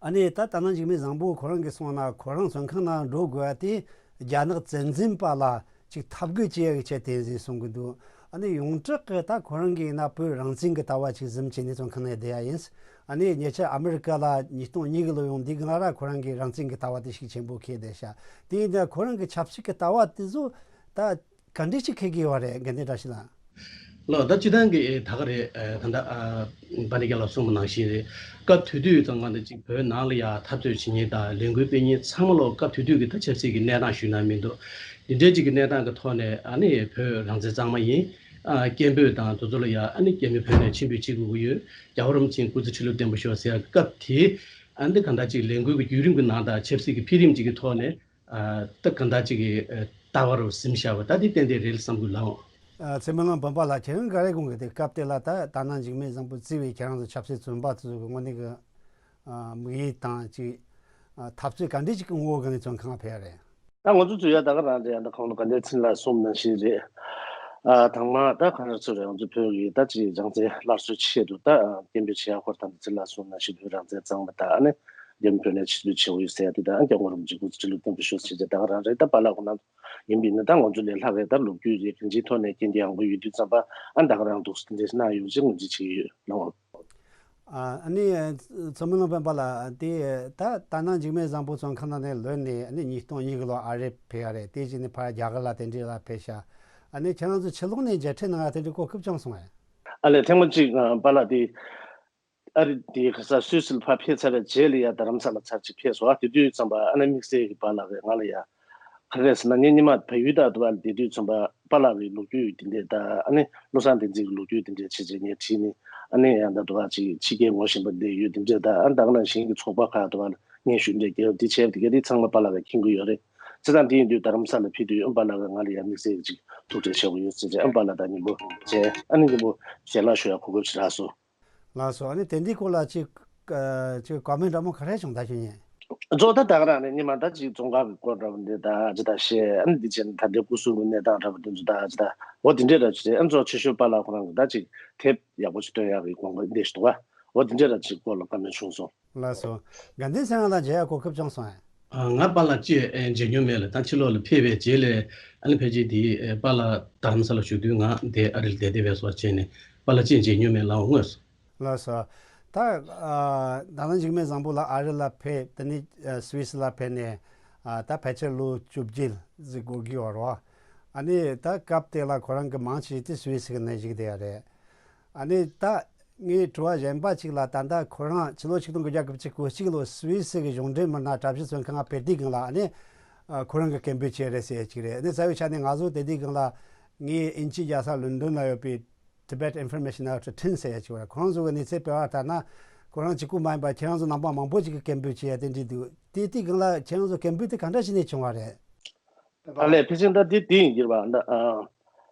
ཨ་ནི་ད་ད་ན་འཇིགས་མེད་བཟང་པོ་ཁོ་རང་གིས་གསུངས་ན། ཁོ་རང་བཙོན་ཁང་ནང་འགྲོ་དགོས་པ་དེ་རྒྱ་ནག་བཙན་འཛིན་པ་ལ་ཅིག་འཐབ་རྒོལ་བྱེད་ཡག་གི་ཆེད་དེ་ཟེར་གསུང་གི་འདུག་ཨ་ནི་ཡོངས་གྲགས་ཀྱི་ད་ཁོ་རང་གིས་ཡིན་ན་བོད་རང་བཙན་གྱི་ལྟ་བ་ཅིག་འཛིན་བྱས་ནས་བཙོན་ཁང་ནང་བསྡད་ཡ་ཡིན། ཨ་ནི་ཉེ་ཆར་ཨ་མི་རི་ཀ་ལ་ཉིས་སྟོང་གཉིས་གི་ལོ་ཡོང་དུས་སྒང་ལ་ར་ཁོ་རང་གིས་རང་བཙན་གྱི་ལྟ་བ་དེ་ཤུགས་ཆེན་པོ་འཁྱེར་བསྡད་ཤག་དེ་ཡིན་ན་ཁོ་རང་གི་ཆབ་སྲིད་ཀྱི་ལྟ་བ་དེ་ཚོ་ད་ག་འདྲ་ཞིག་འཁེལ་གྱི་ཡོད་རེད། དགེ་འདུན་བཀྲ་ཤིས་ལགས། ལགས། ད་སྤྱིར་བཏང་གི་ད་ག་རེད། ད་ལྟ་ཨ་པ་ཎི་རྒན་ལགས་གསུངས་པ་ནང་བཞིན་རེད། སྐབས་དེ་དུས་ཙམ་པ་ད་ཅིག་བོད་ནང་ལ་ཡ་འཐབ་རྩོད་བྱེད་མཁན་དང་ལས་འགུལ་སྤེལ་མཁན་ཚང་མ་ལོ་སྐབས་དེ་དུས་ཀྱི་ད་ཆབ་སྲིད་ཀྱི་གནས་སྟངས་ཞུས་ན་མི་འདུག་འདི་འདྲའི་ཅིག་གི་གནས་སྟངས་ཀྱི་ཐོག་ནས་ཨ་ནི་བོད་རང་བཙན་གཙང་མ་ཡིན། ཨ་སྐད་འབོད་དང་དེ་ཚོ་ལ་ཡ་ཨ་ནི་རྒྱ་མི་བོད་ནས་ཕྱིར་འབུད་བྱེད་དགོས་ཀྱི་ཡོད། རྒྱལ་བ་རིན་པོ་ཆེ་སྐུ་ཚེ་ཁྲི་ལོ་བརྟན་པོ་ཤོག་ཟེར་ཡ་སྐབས་དེ་ཨ་ནི་གང་ལྟར་ཅིག་ལས་འགུལ་གྱི་བརྒྱུད་རིམ་གྱི་ནང་དང་ཆབ་སྲིད་ཀྱི་འཕེལ་རིམ་ཅིག་གི་ཐོག་ནས། ཨ་ད་གང་ལྟར་ཅིག་གི་ཨ་ལྟ་བ་རུ་ཟིན་བཞག་པ་ད་འདི་ཏན་ཏན་རེད་བསམ་གྱི་ལགས། ཨ་ཚེ་མི་ལང་འབུམ་པ་ལགས། ཁྱེད་རང་ག་རེ་དགོངས་གི། དེ་སྐབས་དེ་ལ་ད་ད་ན་འཇིགས་མེད་བཟང་པོ་གཙོས་པའི་ཁྱེད་རང་ཚོ་ཆབ་སྲིད་བཙོན་པ་ཚོ་གི་དངོས་གནས་ཀྱི་ཨ་དམིགས་ཡུལ་དང་ཅིག་ཨ་འཐབ་རྩོད་ག་འདྲས་ཅིག་གི་ངོ་བོ་ག་ནས་བཙོན་ཁང་ཕེབས་ཡ་རེད། ད་ང་ཚོ་ཚོ་ཡ་ད་ག་རང་རེད། ཡ་ད་གང་ལ་ག་འདྲས་ཚིན་ལ་གསུངས་ནང་བཞིན་རེད། ཨ་དང་མ་ད་ག་རེ་ཚོ་རེད། ང་ཚོ་བོད་ཀྱི་ད་ཅིག་རང་བཙན་སླར་གསོའི་ཆེད་དུ་ད་སྐད་འབོད་བྱེད་ཡ་ཧོར་ཐང་དུ་ཚིན་ལ་གསུངས་ནང་བཞིན་བོད་རང་བཙན་གཙང་མ་ད་ཨ་ནི་རྒྱ་མི་བོད་ནས་ཕྱིར་འབུད་བྱེད་དགོས་ཡོད་ཟེར་ཡ་དེ་ད་ཨ་སྐྱབས་མགོན་རིན་པོ་ཆེ་སྐུ་ཚེ་ཁྲི་ལོ་བརྟན་པོ་ཤོག་ཟེར་ཡ་ད་ག་རང་རེད། ད་པཱ་ལགས་ཁོང་རྣམ་ཚོ་ཡིན་པ་ཡིན་ན་ད་ང་ཚོ་ལས་སླ་བའི་ད་ལོ་རྒྱུས་རེད། གང་ཅིའི་ཐོག་ནས་སྐྱོན་གྱི་ཡང་པོ་ཡོད་དུས་ཙམ་པ་ཨ་ད་ག་རང་འདུག་སེ་འདྲ་གནང་ཡོང་ཅིག་ངོས་འཛིན་བྱེད་ཀྱི་ཡོད་ལགས། ཨ་ནི་ཚེ་མི་ལང་འབུམ་པ་ལགས། དེ་ད་ད་ན་འཇིགས་མེད་བཟང་པོ་བཙོན་ཁང་ནང་ནས་ལོན་ནས་ཨ་ནི་ཉིས་སྟོང་གཉིས་གི་ལོ་ཨ་རི་ཕེབས་ཡ་རེད། དེ་རྗེས་ནས་ཕར་རྒྱ་གར་ལ་དེ་འདྲའི་ལ་ཕེབས་ཤག་ཨ་ནི་ཁྱེད་རང་ཚོ་ཕྱི་ལོགས་ནས་མཇལ་འཕྲད་གནང་ཡ་དེ་འདྲའི་གོ་སྐབས་ཅང་སོང་ངས། ཨ་ལས་ཐེངས་མ་གཅིག་ཨ་པཱ་ལགས་དེ་ཨ་རི་དེ་ག་ས་སུད་སི་ལ་ཕར་ཕེབས་ཚར་བའི་རྗེས་ལ་ཡ་རྡ་རམ་ས་ལ་ཚར་གཅིག་ཕེབས་སོང་། ཨ་དེ་དུས་ཙམ་པ་ཨ་ནི་དམིགས་བསལ་གྱི་པཱ་ལགས་ཀྱིས་ང་ལ་ཡ་ག་རེ་ཟེར་ན་ངས་སྔོན་མ་བལ་ཡུལ་དང་དུ་བ་ལ་བསྡད་དུས་ཙམ་པ་པཱ་ལགས་ཀྱི་ལོ་རྒྱུས་དེ་འདྲས་དང་ཨ་ནི་བློ་བཟང་བསྟན་འཛིན་གྱི་ལོ་རྒྱུས་དེ་འདྲས་བྱས་རྗེས་ངས་བྲིས་ནས་ཨ་ནི་ཡང་ད་དུ་བ་ཅིག་ཕྱི་རྒྱལ་ངོ་ཤེས་པ་འདྲས་ཡོད་དེ་འདྲས་དང་ཨ་ནི་ད་ག་ནང་བཞིན་གྱི་ཚོགས་པ་ཁག་དུ་བ་ལ་སྙན་ཞུ་འདྲས་རྒྱལ་བ་དེ་བྱས་པ་དེ་ག་དེ་ཚང་མ་པཱ་ལགས་ཀྱིས་མཁྱེན་གྱི་ཡོད་རེད། བྱས་ཙང་དེ་ཡིན་དུས་རྡ་རམ་ས་ལ་ཕེབས་དུས་ཨ་པཱ་ལགས་ཀྱིས་ང་ལ་ཡང་དམིགས་བསལ་གྱི་ཅིག་ཐུགས་ཁྲལ་བྱེད་དགོས་ཡོད་ཟེར་རྗེས་ཨ་པཱ་ལགས་དང་མཉམ་པོ་བྱས་ཨ་ནི་མཉམ་པོ་ཞལ་ལག་ཞུ་ཡ་གོ་སྐབས་ཅིག་རག་སོང་། ལགས་སོ། ཨ་ནི་དེ་འདྲའི་སྐོར་ལ་ཅིག་ཨ་ཅིག་ཀོ་མེན་འདྲ་མོ་ག་རེ་བྱུང་ད་ཞུ་ཉན། གཙོ་བོ་ད་ད་ག་རང་རེད། སྔོན་མ་ད་ཅིག་བཙོན་ཁང་གི་སྐོར་འདྲ་བོ་འདི་ད་ཅི་ད་བཤད་ཨ་ནི་འདི་བྱས་ནས་ད་ལྟའི་སྐུ་སྲུང་གི་གནས་སྟངས་འདྲ་བོ་འདི་ཚོ་ད་ཅི་ད་འོ་དེ་འདྲས་འདྲ་ཅིག་རེད། ཨ་གཙོ་ཆེ་ཤོས་པཱ་ལགས་ཁོ་རང་གི་ད་ཅིག་དེབ་ཡག་པོ་ཅིག་བཏོན་ཡག་གི་དགོངས་པ་འདི་ཞིག་འདུག་ག་འོ་དེ་འདྲས་འདྲ་ཅིག་སྐོར་ལ་ཀོ་མེན་བྱུང་སོང་། ལགས་སོ། དགའ་ལྡན་ཚེ་དབང་ལགས་མཇལ་ཡག་གོ་སྐབས་བྱུང་སོང་ཨེ། ཨ་ང་པཱ་ལགས་ཅིག་ཨེ་མཇལ་མྱོང་མེད་ལ་ད་ཕྱི་ལོགས་ལ་ཕེབས་པའི་རྗེས་ལ་ཨ་ནི་ཕལ་ཆེར་དེ་ཨེ་པཱ་ལགས་རྡ་རམ་ས་ལ་བཞུགས་དུས་ང་དེ་ཨ་རི་ལ་བསྡད་བསྡད་པའི་སོགས་བྱས་ནས་པཱ་ལགས་ཅིག་མཇལ་མྱོང་མེད་ལགས། འོ་དངོས་སུ། ལགས་སོ། ད་ཨ་ད་ནང་འཇིགས་མེད་བཟང་པོ་ལགས་ཨ་རི་ལ་ཕེབས། དེ་ནས་ཨ་སུད་སི་ལ་ཕེབས་ནས་ཨ་ད་ཕལ་ཆེར་ལོ་བཅོ་བརྒྱད་ཟིག་འགོར་གྱི་ཡོད་རེད་བ། ཨ་ནི་ད་སྐབས་དེ་ལ་ཁོ་རང་གི་མང་ཆེ་ཤོས་དེ་སུད་སི་གི་ནང་བཞུགས་བསྡད་ཡོད་རེད། ཨ་ནི་ད་ངའི་དྲི་བ་གཞན་པ་གཅིག་ལ། ད་ལྟ་ཁོ་རང་ཕྱི་ལོ་ཆིག་སྟོང་དགུ་བརྒྱ་དགུ་བཅུ་གོ་གཅིག་ལོ་སུད་སི་གི་གཞུང་འབྲེལ་མི་སྣ་གྲྭ་བཞི་བཙོན་ཁང་ཕེབས་དུས་སྒང་ལ་ཨ་ནི་ཨ་ཁོ་རང་གིས་སྐད་འབོད་བྱས་རེད་ཟེར་ཡ་གཅིག་རེད། ཨ་ནི་རྩ་བའི་ཆ་ནས་ང་ཚོ་དེ་དུས་སྒང་ལ་ངའི་དབྱིན་ཇི་རྒྱལ་ས་ལོན་ཌོན་ལ་ཡོད་པའི་Tibet Information Outreach ཟེར་ཡ་ཅིག་ཡོད་རེད། ཁོང་ཚོ་གི་གནས་ཚུལ་སྤེལ་བ་ལྟར་ན། ཁོ་རང་གཅིག་པུ་མ་ཡིན་པར་ཁྱེད་རང་ཚོ་ནང་པ་མང་པོ་ཅིག་གིས་སྐད་འབོད་བྱེད་ཡ་དེ་འདྲ་འདུག་དེ་དུས་སྒང་ལ་ཁྱེད་རང་ཚོ་སྐད་འབོད་དེ་གང་འདྲ་ཞིག་ནས་བྱུང་བ་རེད། ཨ་ལས་ཕལ་ཆེར་ད་དེ་དེ་ཡིན་གྱི་རེད་པ། ད་ཨ་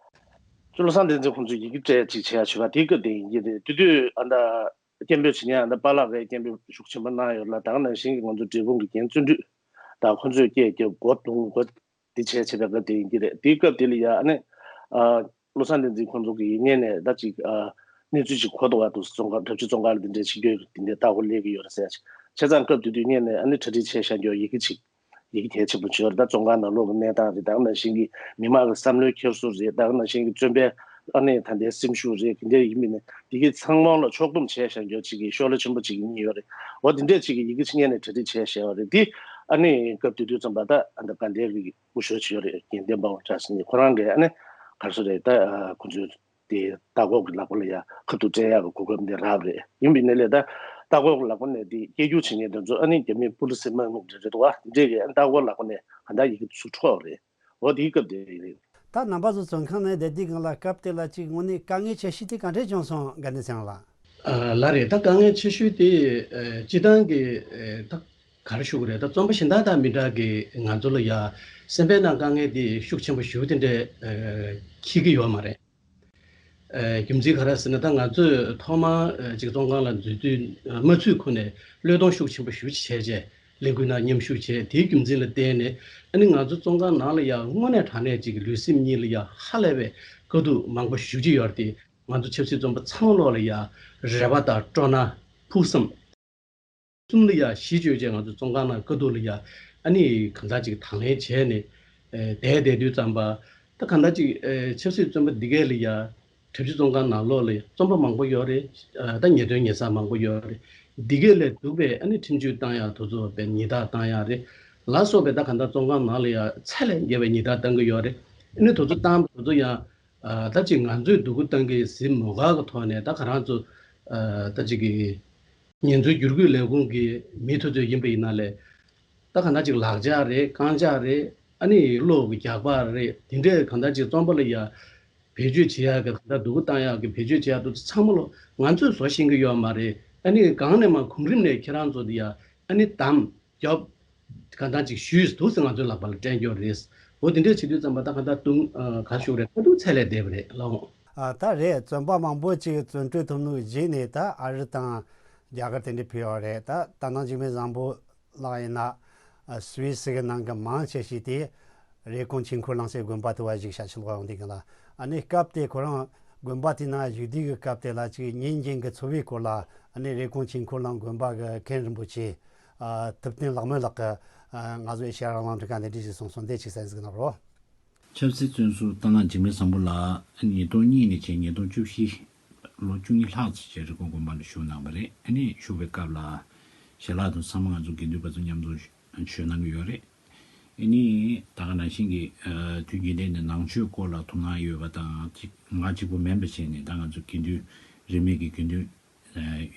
ཅོ་བློ་བཟང་བསྟན་འཛིན་ཁོང་ཚོས་ཡི་གེ་སྤྲད་ཅིག་བྱེད་ཡ་བྱེད་པ་དེའི་སྐབས་དེ་ཡིན་གྱི་རེད། དེ་དུས་ཨ་ད་སྐད་འབོད་བྱེད་མཁན་ཨ་ད་པཱ་ལགས་ཀྱིས་སྐད་འབོད་ཤུགས་ཆེན་པོ་གནང་ཡོད་ལ། ད་ག་ནང་བཞིན་གྱི་ང་ཚོ་འབྲས་སྤུངས་ཀྱི་རྒན་བརྩོན་འགྲུས་དང་ཁོང་ཚོས་སྐད་རྒྱབ་སྒོ་རྡུང་སྒོ། དེ་བྱས་བྱས་པའི་སྐབས་དེ་ཡིན་གྱི་རེད། དེའི་སྐབས་དེ་ལ་ཡ་ཨ་ནི་ཨ་བློ་བཟང་བསྟན་འཛིན་ཁོང་ཚོ་གི་ཡིག་ངན་ནས་ད་ཅིག་ཨ་གནས་ཚུལ་ཅིག་གོ་འདུག་ག་འདུག་བཙོན་ཁང་གྲྭ་བཞི་བཙོན་ཁང་ལ་དེ་འདྲའི་ཕྱི་སྐྱོད་ཀྱི་དེ་འདྲའི་ལྟ་སྐོར་སླེབས་ཀྱི་ཡོད་རེད་ཟེར་ཡ་ཅིག་བྱས་ཙང་སྐབས་དེ་དུས་ངས་ནས་ཨ་ནི་གྲ་སྒྲིག་བྱས་བཞག་རྒྱུ་ཡི་གེ་ཅིག་ཡི་གེ་གལ་ཆེན་པོ་ཅིག་ཡོད་རེད། ད་བཙོན་ཁང་ནང་ལོགས་ཀྱི་གནས་སྟངས་རེད། ད་ག་ནང་བཞིན་གྱི་མི་མང་གི་བསམ་བློའི་འཁྱེར་སོ་རེད། ད་ག་ནང་བཞིན་གྱི་བཙོན་པའི་ཨ་ནི་ད་ལྟའི་སེམས་ཤུགས་རེད། དེ་འདྲ་ཡིན་མིན་ནས་དེ་གའི་ཚང་མ་ལ་ཕྱོགས་བསྡོམས་བྱས་བཞག་རྒྱུ་ཅིག་གི་ཤོག་ལྷེ་ཆེན་པོ་ཅིག་གཉིས་ཡོད་རེད། འོ་དེ་འདྲས་ཅིག་གི་ཡི་གེ་ཅིག་ངས་ནས་གྲ་སྒྲིག་བྱས་བཞག་པ་རེད། དེ་ ཨ་ནི་སྐབས་དེ་དུས་ཙམ་པ་ད་ཨ་ནི་དགའ་ལྡན་གྱི་སྐུ་ཞབས་ཅིག་ཡོད་རེད། རྒན་བསྟན་པ་དབང་གྲགས་ཟེར་མཁན་ཁོ་རང་གིས་ཨ་ནི་ག་རེ་ཟེར་རེད། ད་ཁོ་ཚོས་དེ་ལྟ་སྐོར་གྱི་ལག་པ་ལ་ཡ་ཁ་ཐུག་སྤྲད་ཡག་གི་གོ་སྐབས་འདི་རག་པ་རེད། ཡིན་པའི་ནི་ལས་ད་ལྟ་སྐོར་གྱི་ལག་པ་ནས་དེ་སྐད་སྒྱུར་བྱེད་མཁན་དེ་ཚོ་ཨ་ནི་རྒྱ་མིའི་པུ་ལི་སི་དམག་མི་རེ་རེ་འདུག་བ། འདི་འདྲས་ཀྱིས་ཨ་ནི་ལྟ་སྐོར་ལག་པ་ནས་གང་ལྟར་ཡི་གེ་ཚུར་འཕྲོག་པ་རེད། འོ་དེའི་སྐབས་དེ་རེད། ད་རྣམ་པ་ཚོ་བཙོན་ཁང་ནས་བསྡད་དུས་སྒང་ལ་སྐབས་དེ་ལ་ཅིག་དངོས་གནས་དཀའ་ངལ་ཆེ་ཤོས་དེ་ག་འདྲས་བྱུང་སོང་། དགའ་ལྡན་ཚེ་རིང་ལགས། ཨ་ལགས་རེད། ད་དཀའ་ངལ་ཆེ་ཤོས་དེ་ཨ་སྤྱིར་བཏང་གི་ཨ་ད་ག་རེ་ཞུ་དགོས་རེད། ད་བཙོན་པ་གཞན་དག་དང་མི་འདྲ་གི་ང་ཚོ་ལ་ཡ་སེམས་པའི་ནང་དཀའ་ངལ་དེ་ཤུགས་ཆེན་པོ་ཞེ་པོ་དེ་འདྲས་ཨ་འཁྱེར་གྱི་ཡོད་མ་རེད། ཨ་རྒྱུ་མཚན་ག་རེ་ཟེར་ན། ད་ང་ཚོས་ཐོག་མར་ཨ་ཅིག་བཙོན་ཁང་ལ་འཛུལ་དུས་ཨ་མ་ཚུད་ཁོ་ནས་བློས་གཏོང་ཤུགས་ཆེན་པོ་ཞེ་པོ་ཅིག་བྱས་རྗེས་ལས་འགུལ་ནང་མཉམ་ཞུགས་བྱས། དེའི་རྒྱུ་མཚན་ལ་བརྟེན་ནས་ཨ་ནི་ང་ཚོ་བཙོན་ཁང་ནང་ལ་ཡ་དངོས་གནས་དྲང་གནས་ཅིག་ལུས་སེམས་གཉིས་ལ་ཡ་ཧ་ལས་པའི་དཀའ་སྡུག་མང་པོ་ཞེ་པོ་ཅིག་ཡོད་རེད་དེ། ང་ཚོ་ཆབ་སྲིད་བཙོན་པ་ཚང་མ་ལོག་ལ་ཡ་རེ་བ་དང་སྤྲོ་སྣང་ཕུགས་བསམ་གསུམ་ལ་ཡ་གཞི་བཅོལ་བྱས་ང་ཚོ་བཙོན་ཁང་ནང་དཀའ་སྡུག་ལ་ཡ་ཨ་ནི་གང་འདྲ་ཅིག་དང་ལེན་བྱས་ནས་ཨེ་བསྡད་བསྡད་དུས་ཙམ་པ། ད་གང་འདྲ་ཅིག་ཨེ་ཆབ་སྲིད་བཙོན་པ་འདི་གས་ལ་ཡ་གྲྭ་བཞི་བཙོན་ཁང་ནང་ལོགས་ལ་ཡ་བཙོན་པ་མང་པོ་ཡོད་རེད། ཨ་ད་ཉེས་དོན་ཉེས་ཚབས་མང་པོ་ཡོད་རེད། འདི་གས་ལས་སྡུག་པའི་ཨ་ནི་ཁྲིམས་གཅོད་བཏང་ཡག་དེ་ཚོ་བའི་ཉེས་རྡུང་བཏང་ཡག་རེད་ལ་སོགས་པའི། ད་གང་ལྟར་བཙོན་ཁང་ནང་ལ་ཡ་ཚད་ལས་བརྒལ་བའི་ཉེས་རྡུང་བཏང་གི་ཡོད་རེད། ཨ་ནི་དེ་ཚོ་བཏང་བ་དེ་ཚོ་ཡང་ཨ་ད་ཅིག་ང་ཚོས་སྡུག་པོ་བཏང་གི་ཟིན་མོ་ག་གི་ཐོག་ནས། ད་ཁོ་རང་ཚོ་ཨ་ད་ཅིག་གི་ཉེས་འཛུགས་བསྒྱུར་བཀོད་ལས་ཁུངས་ཀྱི་མི་དེ་ཚོ་ཡིན་པ་ཡིན་ན་ལས། ད་གང་ལྟར་ཅིག་ལག་ཆ་རེད། རྐང་ལྕགས་རེད། ཨ་ནི་གློག་གི་རྒྱག་པ་རེད། དེ་འདྲས་གང་ལྟར་ཅིག་བཙོན་པ་ལ་ཡ་བེད་སྤྱོད་བྱེད་ཡག་གི། གང་ལྟར་སྡུག་པོ་བཏང་ཡག་གི་བེད་སྤྱོད་བྱེད་ཡག་དེ་ཚོ་ཚང་མ་ལོ་ང་ཚོས་བཟོ་ཤེས་ཀྱི་ཡོད་མ་རེད། ཨ་ནི་གང་ནས་མ་གོང་རིམ་ནས་ཁྱེད་རང་ཚོ་དེ་ཡ་ཨ་ནི་དམ་རྒྱབ་གང་ལྟར་ཅིག་ཞུས་འདུག་ཟེར་ང་ཚོའི་ལག་པ་ལ་སྤྲད་རྒྱུ་རེད། འོ་དེ་འདྲས་བྱེད་དུས་ཙམ་པ་ད་གང་ལྟར་དུང་ཨ་ག་རེ་ཞུ་དགོས་རེད། ད་དུང་ཚད་ལས་འདས་པ་རེད་ལགས། ཨ་ད་རེད། བཙོན་པ་མང་པོ་ཅིག་བཙོན་གྲོལ་ཐུབ་ནོ་གཞིགས་ནས་ད་ཨ་རི་དང་རྒྱ་གར་དེ་འདྲས་ཕེབས་ཡོད་རེད། ད་ད་ནང་འཇིགས་མེད་བཟང་པོ་ལགས་ཡིན་ན་ཨ་སུད་སི་གི་ནང་གི་མང་ཆེ་ཤོས་དེ་རེབ་གོང་ཆོས་འཁོར་གླིང་ཟེར་དགོན་པ་དེ་བ་བཞུགས་ཤག་ཕྱི་ལོགས་ཡོང་དུས་སྒང་ལ། ཨ་ནི་སྐབས་དེ་ཁོ་རང་དགོན་པ་དེ་ནང་བཞུགས་དུས་ཀྱི་སྐབས་དེ་ལ་ཅིག་ཉིན་རྒྱུན་གྱི་འཚོ་བའི་སྐོར་ལ་ཨ་ནི་རེབ་གོང་ཆོས་འཁོར་གླིང་དགོན་པ་གི་མཁན་རིན་པོ་ཆེ་ཨ་ཐུབ་བསྟན་ལྷག་མོལ་ལགས་ཀྱིས་ཨ་ང་ཚོ་ཨེ་ཤེ་ཡ་རང་དབང་ལས་འཛིན་ཁང་དེ་འདྲས་ཞིག་གསུངས་སོང་། དེ་ཅིག་གསན་གཟིགས་གནང་རོགས། ཆབ་སྲིད་བཙོན་ཟུར་སྟག་སྣ་འཇིགས་མེད་བཟང་པོ་ལགས་ཉིས་སྟོང་གཉིས་ནས་བྱས་ཉིས་སྟོང་བཅུ་བཞི་ལོ་བཅུ་གཉིས་ལྷག་ཙམ་བྱས་རི་ཀོན་དགོན་པ་ལ་བཞུགས་གནང་བ་རེད། ཨ་ནི་བཞུགས་པའི་སྐབས་ལ་ཞལ་ལག་དང་ཚང་མ་ང་ཚོ་དགེ་འདུན་པ་ཚོ་མཉམ་དུ་མཆོད་གནང་གི་ཡོད་རེད། ཨ་ནི་ད་ག་ནང་བཞིན་གྱི་ཨ་དུས་རྒྱུན་ལྡན་ནས་ནང་ཆོས་སྐོར་ལ་ཐུགས་སྣང་ཡོད་པ་དང་། གཅིག་ང་གཅིག་པུ་མིན་པ་བྱས་ནས་ད་ང་ཚོ་དགེ་འདུན་རིས་མེད་ཀྱི་དགེ་འདུན་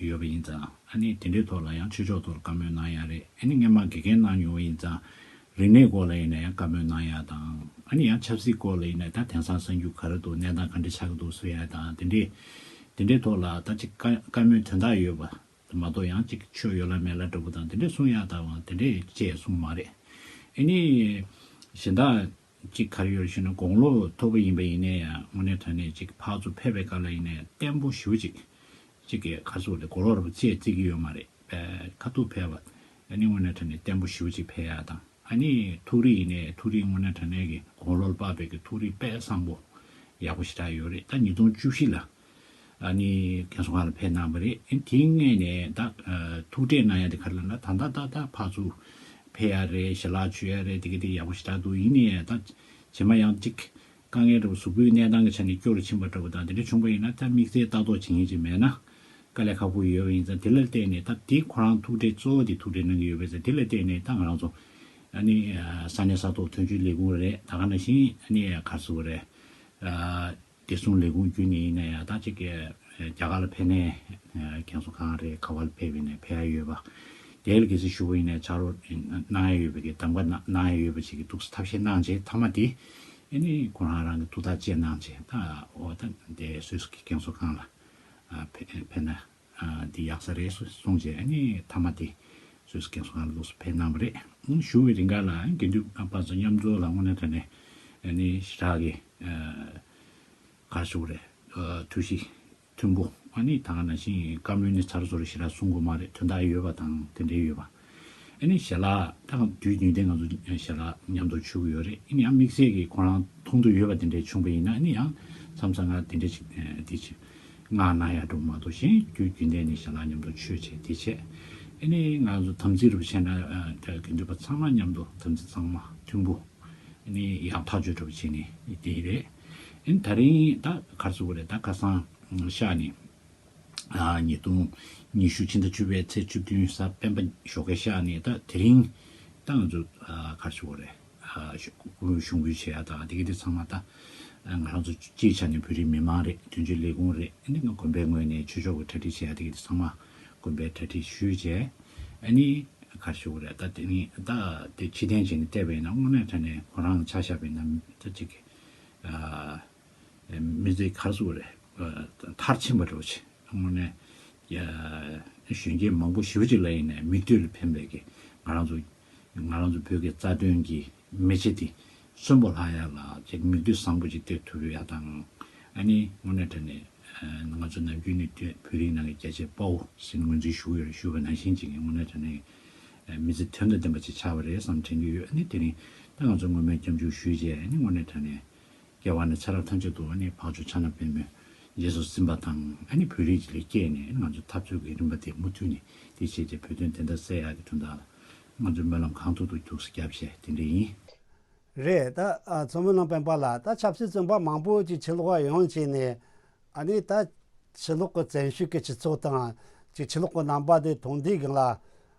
ཡོད་པ་ཡིན་ཙང་། ཨ་ནི་དེ་འདྲའི་ཐོག་ལ་ཡང་ཆོས་ཕྱོགས་ཐོག་ལ་བཀའ་མོལ་གནང་ཡག་རེད། ཨ་ནི་སྔོན་མ་དགེ་རྒན་གནང་མྱོང་བ་ཡིན་ཙང་རིག་གནས་སྐོར་ལ་ཡིན་ན་ཡང་བཀའ་མོལ་གནང་ཡག་དང་། ཨ་ནི་ཡང་ཆབ་སྲིད་སྐོར་ལ་ཡིན་ན་ད་དེང་སང་གསར་འགྱུར་ག་རེ་འདུག་གནས་སྟངས་ག་འདྲ་ཆགས་ཀྱི་འདུག་ཟེར་ཡག་དང་། དེ་འདྲའི་དེ་འདྲའི་ཐོག་ལ་ད་ཅིག་བཀའ་བཀའ་མོལ་དོན་དག་ཡོད་པ་མ་གཏོགས། ཡང་ཅིག་ཆོས་ཡོད་ལ་མེད་ལ་འདྲ་པོ་དང་དེ་འདྲའི་གསུང་ཡག་དང་དེ་འདྲའི་ཅིག་གསུངས་མ་རེད། ཨ་ནི་གཞན་དག་ཅིག་ག་རེ་ཡོད་ཞུས་ན། དགུང་ལོ་མཐོ་པོ་ཡིན་པ་ཡིན་ནའི་ཡང་དངོས་གནས་དྲང་གནས་ཅིག་ཕར་ཚུར་ཕེབས་པའི་སྐབས་ལ་ཡིན་ནའི་བརྟན་པོ་ཞེ་པོ་ཅིག་ཅིག་གི་ག་རེ་ཟེར་དགོས་རེད། དགུང་ལོ་རིང་པོ་ཅིག་བརྩི་གི་ཡོད་མ་རེད། ཨ་ཁ་ཐུག་ཕེབས་པ། ཨ་ནི་དངོས་གནས་དྲང་གནས་བརྟན་པོ་ཞེ་པོ་ཅིག་ཕེབས་ཡག་དང་། ཨ་ནི་ཐུགས་རིག་ཡིན་ནའི་ཐུགས་རིག་དངོས་གནས་དྲང་གནས་ཀྱི་དགུང་ལོ་ལ་དཔག་པའི་གི་ཐུགས་རིག་དཔེ་བཟང་པོ་ཡག་པོ་ཞེ་དྲག་ཡོད་རེད། ད་ཉིས་སྟོང་བཅུ་བཞི་ལ་ཨ་ནི་རྒན་གསོ་ཁང་ལ་ཕེབས་གནང་བ་རེད། ཨ་ནི་དེའི་སྔོན་ནས་ད་ཨ་ཐུགས་ཁྲལ་གནང་ཡག་དེ་ག་རེ་ལབ་ན། ད་ད་ད་ད་ཕར་ཚུར་ཕེབས་ཡག་རེད། ཞལ་ལག་མཆོད་ཡག་རེད། དེ་ག་དེ་ཡག་པོ་ཞེ་དྲག་འདུག་ཡིན་ནའི་ད་རྗེས་མ་ཡང་ཅིག་དཀའ་ངལ་འདྲ་པོ་གཟུགས་པོའི་གནས་སྟངས་ཀྱི་ཆ་ནས་སྐྱོ་རུ་ཕྱིན་པ་འདྲ་པོ་དང་དེ་འདྲ་བྱུང་པ་ཡིན་ན། ད་དམིགས་བསལ་ལྟ་རྟོག་བྱེད་མཁན་ཅིག་མེད་ན་དཀའ་ལས་ཁག་པོ་ཡོད་པ་ཡིན་ཙང་། དེ་ལ་བརྟེན་ནས་ད་དེ་ཁོ་རང་ཐུགས་ཁྲལ་གཙོ་བོ་དེ་ཐུགས་ཁྲལ་གནང་གི་ཡོད་པས་ཙང་། དེ་ལ་བརྟེན་ནས་ད་ང་རང་ཚོ་ཨ་ནི་ས་གནས་ས་ཐོག་དོན་གཅོད་ལས་ཁུངས་རེད། ད་ག་ནང་བཞིན་ཨ་ནི་ག་རེ་ཟེར་དགོས་རེད། ཨ་བདེ་སྲུང་ལས་ཁུངས་བརྒྱུད་ནས་ཡིན་ན་ཡང་ད་ཅིག་གི་རྒྱ་གར་ལ་ཕེབས་ནས་རྒན་གསོ་ཁང་རེད། ག་པར་ལ་ཕེབས་ཡིན་ནའི་ཕེབས་ཡག་ཡོད་པ། དེ་ལ་གལ་སྲིད་ཞུ་བ་ཡིན་ནའི་ཕྱག་རོགས་གནང་ཡག་ཡོད་པའི་གི་གདམ་ག་གནང་གནང་ཡག་ཡོད་པ་ཞིག་གི་འདུག་སེ་ཐབས་ཤེས་གནང་བྱས། མཐའ་མ་དེ་ཨ་ནི་ཁོ་རང་རང་གི་ཐུགས་ཐག་བཅད་གནང་བྱས། ད་འོ་ད་དེ་སུད་སི་གི་རྒན་གསོ་ཁང་ལ་ཨ་ཕེ་ཕེབས་ན་ཨ་འདི་ཡག་ས་རེད་གསུངས་བྱས། ཨ་ནི་མཐའ་མ་དེ་སུད་སི་རྒན་གསོ་ཁང་ལ་འདུག་སེ་ཕེབས་གནང་བ་རེད། ཨ་ནི་བཞུགས་པའི་རིང་ག་ལ་དགེ་འདུན་པ་ཚོ་མཉམ་འཛོམས་ལ་དངོས་གནས་དྲང་གནས་ཨ་ནི་ཞེ་དྲག་གི་ཨ་ག་རེ་ཞུ་དགོས་རེད། ཨ་ཐུགས་གཤིས་མཐུན་པོ། ཨ་ནི་ད་ག་ནང་བཞིན་བཀའ་མོལ་ནི་ཚར་སོ་རེ་ཞེ་དྲག་གསུང་དགོས་མ་རེད། དོན་དག་ཡོད་པ་དང་དེ་འདྲའི་ཡོད་པ། ཨ་ནི་ཞལ་ལག་ད་དུས་རྒྱུན་ལྡན་ང་ཚོ་ཞལ་ལག་མཉམ་དུ་མཆོད་ཀྱི་ཡོད་རེད། ཨ་ནི་ཡང་དམིགས་བསལ་གྱི་ཁོ་རང་མཐོང་འདོད་ཡོད་པ་དེ་འདྲའི་བྱུང་པ་ཡིན་ན། ཨ་ནི་ཡང་མཚམས་མཚམས་ང་དེ་འདྲའི་ཅིག་ཨ་དེ་ཅིག་མངགས་གནང་ཡག་འགྲོ་མ་གཏོགས། གཞན་དུས་རྒྱུན་ལྡན་ནས་ཞལ་ལག་མཉམ་དུ་མཆོད་བྱས་དེ་བྱས། ཨ་ནི་ང་ཚོ་དམ་ཚིག་རུ་བྱས་ན་ཨ་ད་དགེ་འདུན་པ་ཚང་མ་མཉམ་དུ་དམ་ཚིག་གཙང་མ་མཐུན་པོ། ཨ་ནི་ཡག་ཐག་ཆོད་འདྲ་པོ་བྱས་ནས་དེ་རེད། ཨ་ནི་ད་རིང་ད་ག་རེ་ཟེར་དགོས་རེད། ད་ཁ་སང་ཨ་ཤག་ནས་ཨ་ཉིས་སྟོང་ཉི་ཤུ་ཕྱི་ཟླ་བཅུ་པའི་ཚེས་བཅུ་བདུན་གཟའ་སྤེན་པ་ཞོགས་ཀས་ཤག་ནས་ད་དེ་རིང་ ད་ང་ཚོ་ཨ་ག་རེ་ཞུ་དགོས་རེད། ཨ་ཞུ་གཞུང་འབུལ་བྱེད་ཡ་དང་དེ་ག་དེ་ཚང་མ་ད་ང་རང་ཚོ་སྤྱིའི་ཆ་ནས་བོད་རིགས་མི་མང་རེད། དོན་གཅོད་ལས་ཁུངས་རེད། ཨ་ནི་ང་དགོན་པའི་ངོས་ནས་ཆོས་ཕྱོགས་ཀྱི་གྲ་སྒྲིག་བྱེད་ཡ་དེ་ག་དེ་ཚང་མ་དགོན་པའི་གྲ་སྒྲིག་ཞུས་བྱས། ཨ་ནི་ག་རེ་ཞུ་དགོས་རེད། ད་དེ་ནི་ད་དེ་ཕྱིར་འཐེན་བྱས་ནས་བལྟས་པ་ཡིན་ན་དངོས་གནས་དྲང་གནས་ཁོ་རང་ཆ་བཞག་པ་ཡིན་ན་ད་ཅིག་ཨ། མི་ཚེ་ག་རེ་ཟེར་དགོས་རེད། མཐར་ཕྱིན་པ་འདྲ་བོ་ཅིག་དངོས་གནས་ཡ། གཞོན་སྐྱེས་མང་པོ་ཞེ་པོ་ཅིག་ལ་ཡིན་ནའི་མིག་ལྟོས་ལ་ཕན་པའི་གི་ང་རང་ཚོ་ང་རང་ཚོ་བོད་ཀྱི་རྩ་དོན་གྱི་མེ་ལྕེ་དེ་གསོན་པོ་ལྷག་ཡ་ལ་ཅིག་མིག་ལྟོས་བཟང་པོ་ཅིག་སྟེར་ཐུབ་ཡ་དང་། ཨ་ནི་དངོས་གནས་དྲང་གནས་ང་ཚོ་ནམ་རྒྱུན་ནས་བོད་རིགས་ནང་གི་རྒྱལ་གཅེས་དཔའ་བོ་ཟེར་ངོས་འཛིན་ཞུ་གི་ཡོད་རེད། ཞུས་པ་ནང་བཞིན་ཅིག་དངོས་གནས་དྲང་གནས་མི་ཚེ་དོན་དང་ལྡན་པ་ཅིག་ཆགས་པ་རེད་བསམ་དྲན་གྱི་ཡོད། ཨ་ནི་དེ་རིང་ད་ང་ཚོ་སྔོན་མའི་སྐྱབས་འཇུག་ཞུས་རྗེས་ཨ་ནི་དངོས་གནས་དྲང་གནས། སྐྱེ་བ་ནས་ཚེ་རབས་ཐམས་ཅད་དུ་ཨ་ནི་འཕགས་མཆོག་ཕྱག་ན་པདྨོས་རྗེས་སུ་འཛིན་པ་དང་ཨ་ནི་བོད་རིགས་ལ་སྐྱེས་ནས་ང་ཚོ་འཐབ་རྩོད་ཀྱི་རིམ་པ་དེ་མུ་མཐུད་ནས་དེ་བྱས་རྗེས་བོད་དོན་བདེན་མཐའ་གསལ་ཡག་གི་དོན་དག་ལ་ང་ཚོས་སྨོན་ལམ་གང་ཐུབ་ཐུབ་རྒྱུགས་སུ་བརྒྱབ་བྱས་དེ་འདྲ་ཡིན། རེད། ད་ཨ་མཚོ་སྨོན་ལམ་སྤེན་པ་ལགས། ད་ཆབ་སྲིད་བཙོན་པ་མང་པོ་ཅིག་ཕྱི་ལོགས་ཡོང་བྱས་ནས་ཨ་ནི་ད་ཕྱི་ལོགས་ཀྱི་བཙན་ཤེད་ཀྱི་སྤྱི་ཚོགས་དང་ཅིག་ཕྱི་ལོགས་ཀྱི་རྣམ་པ་དེ་མཐོང་དུས་སྒང་ལ་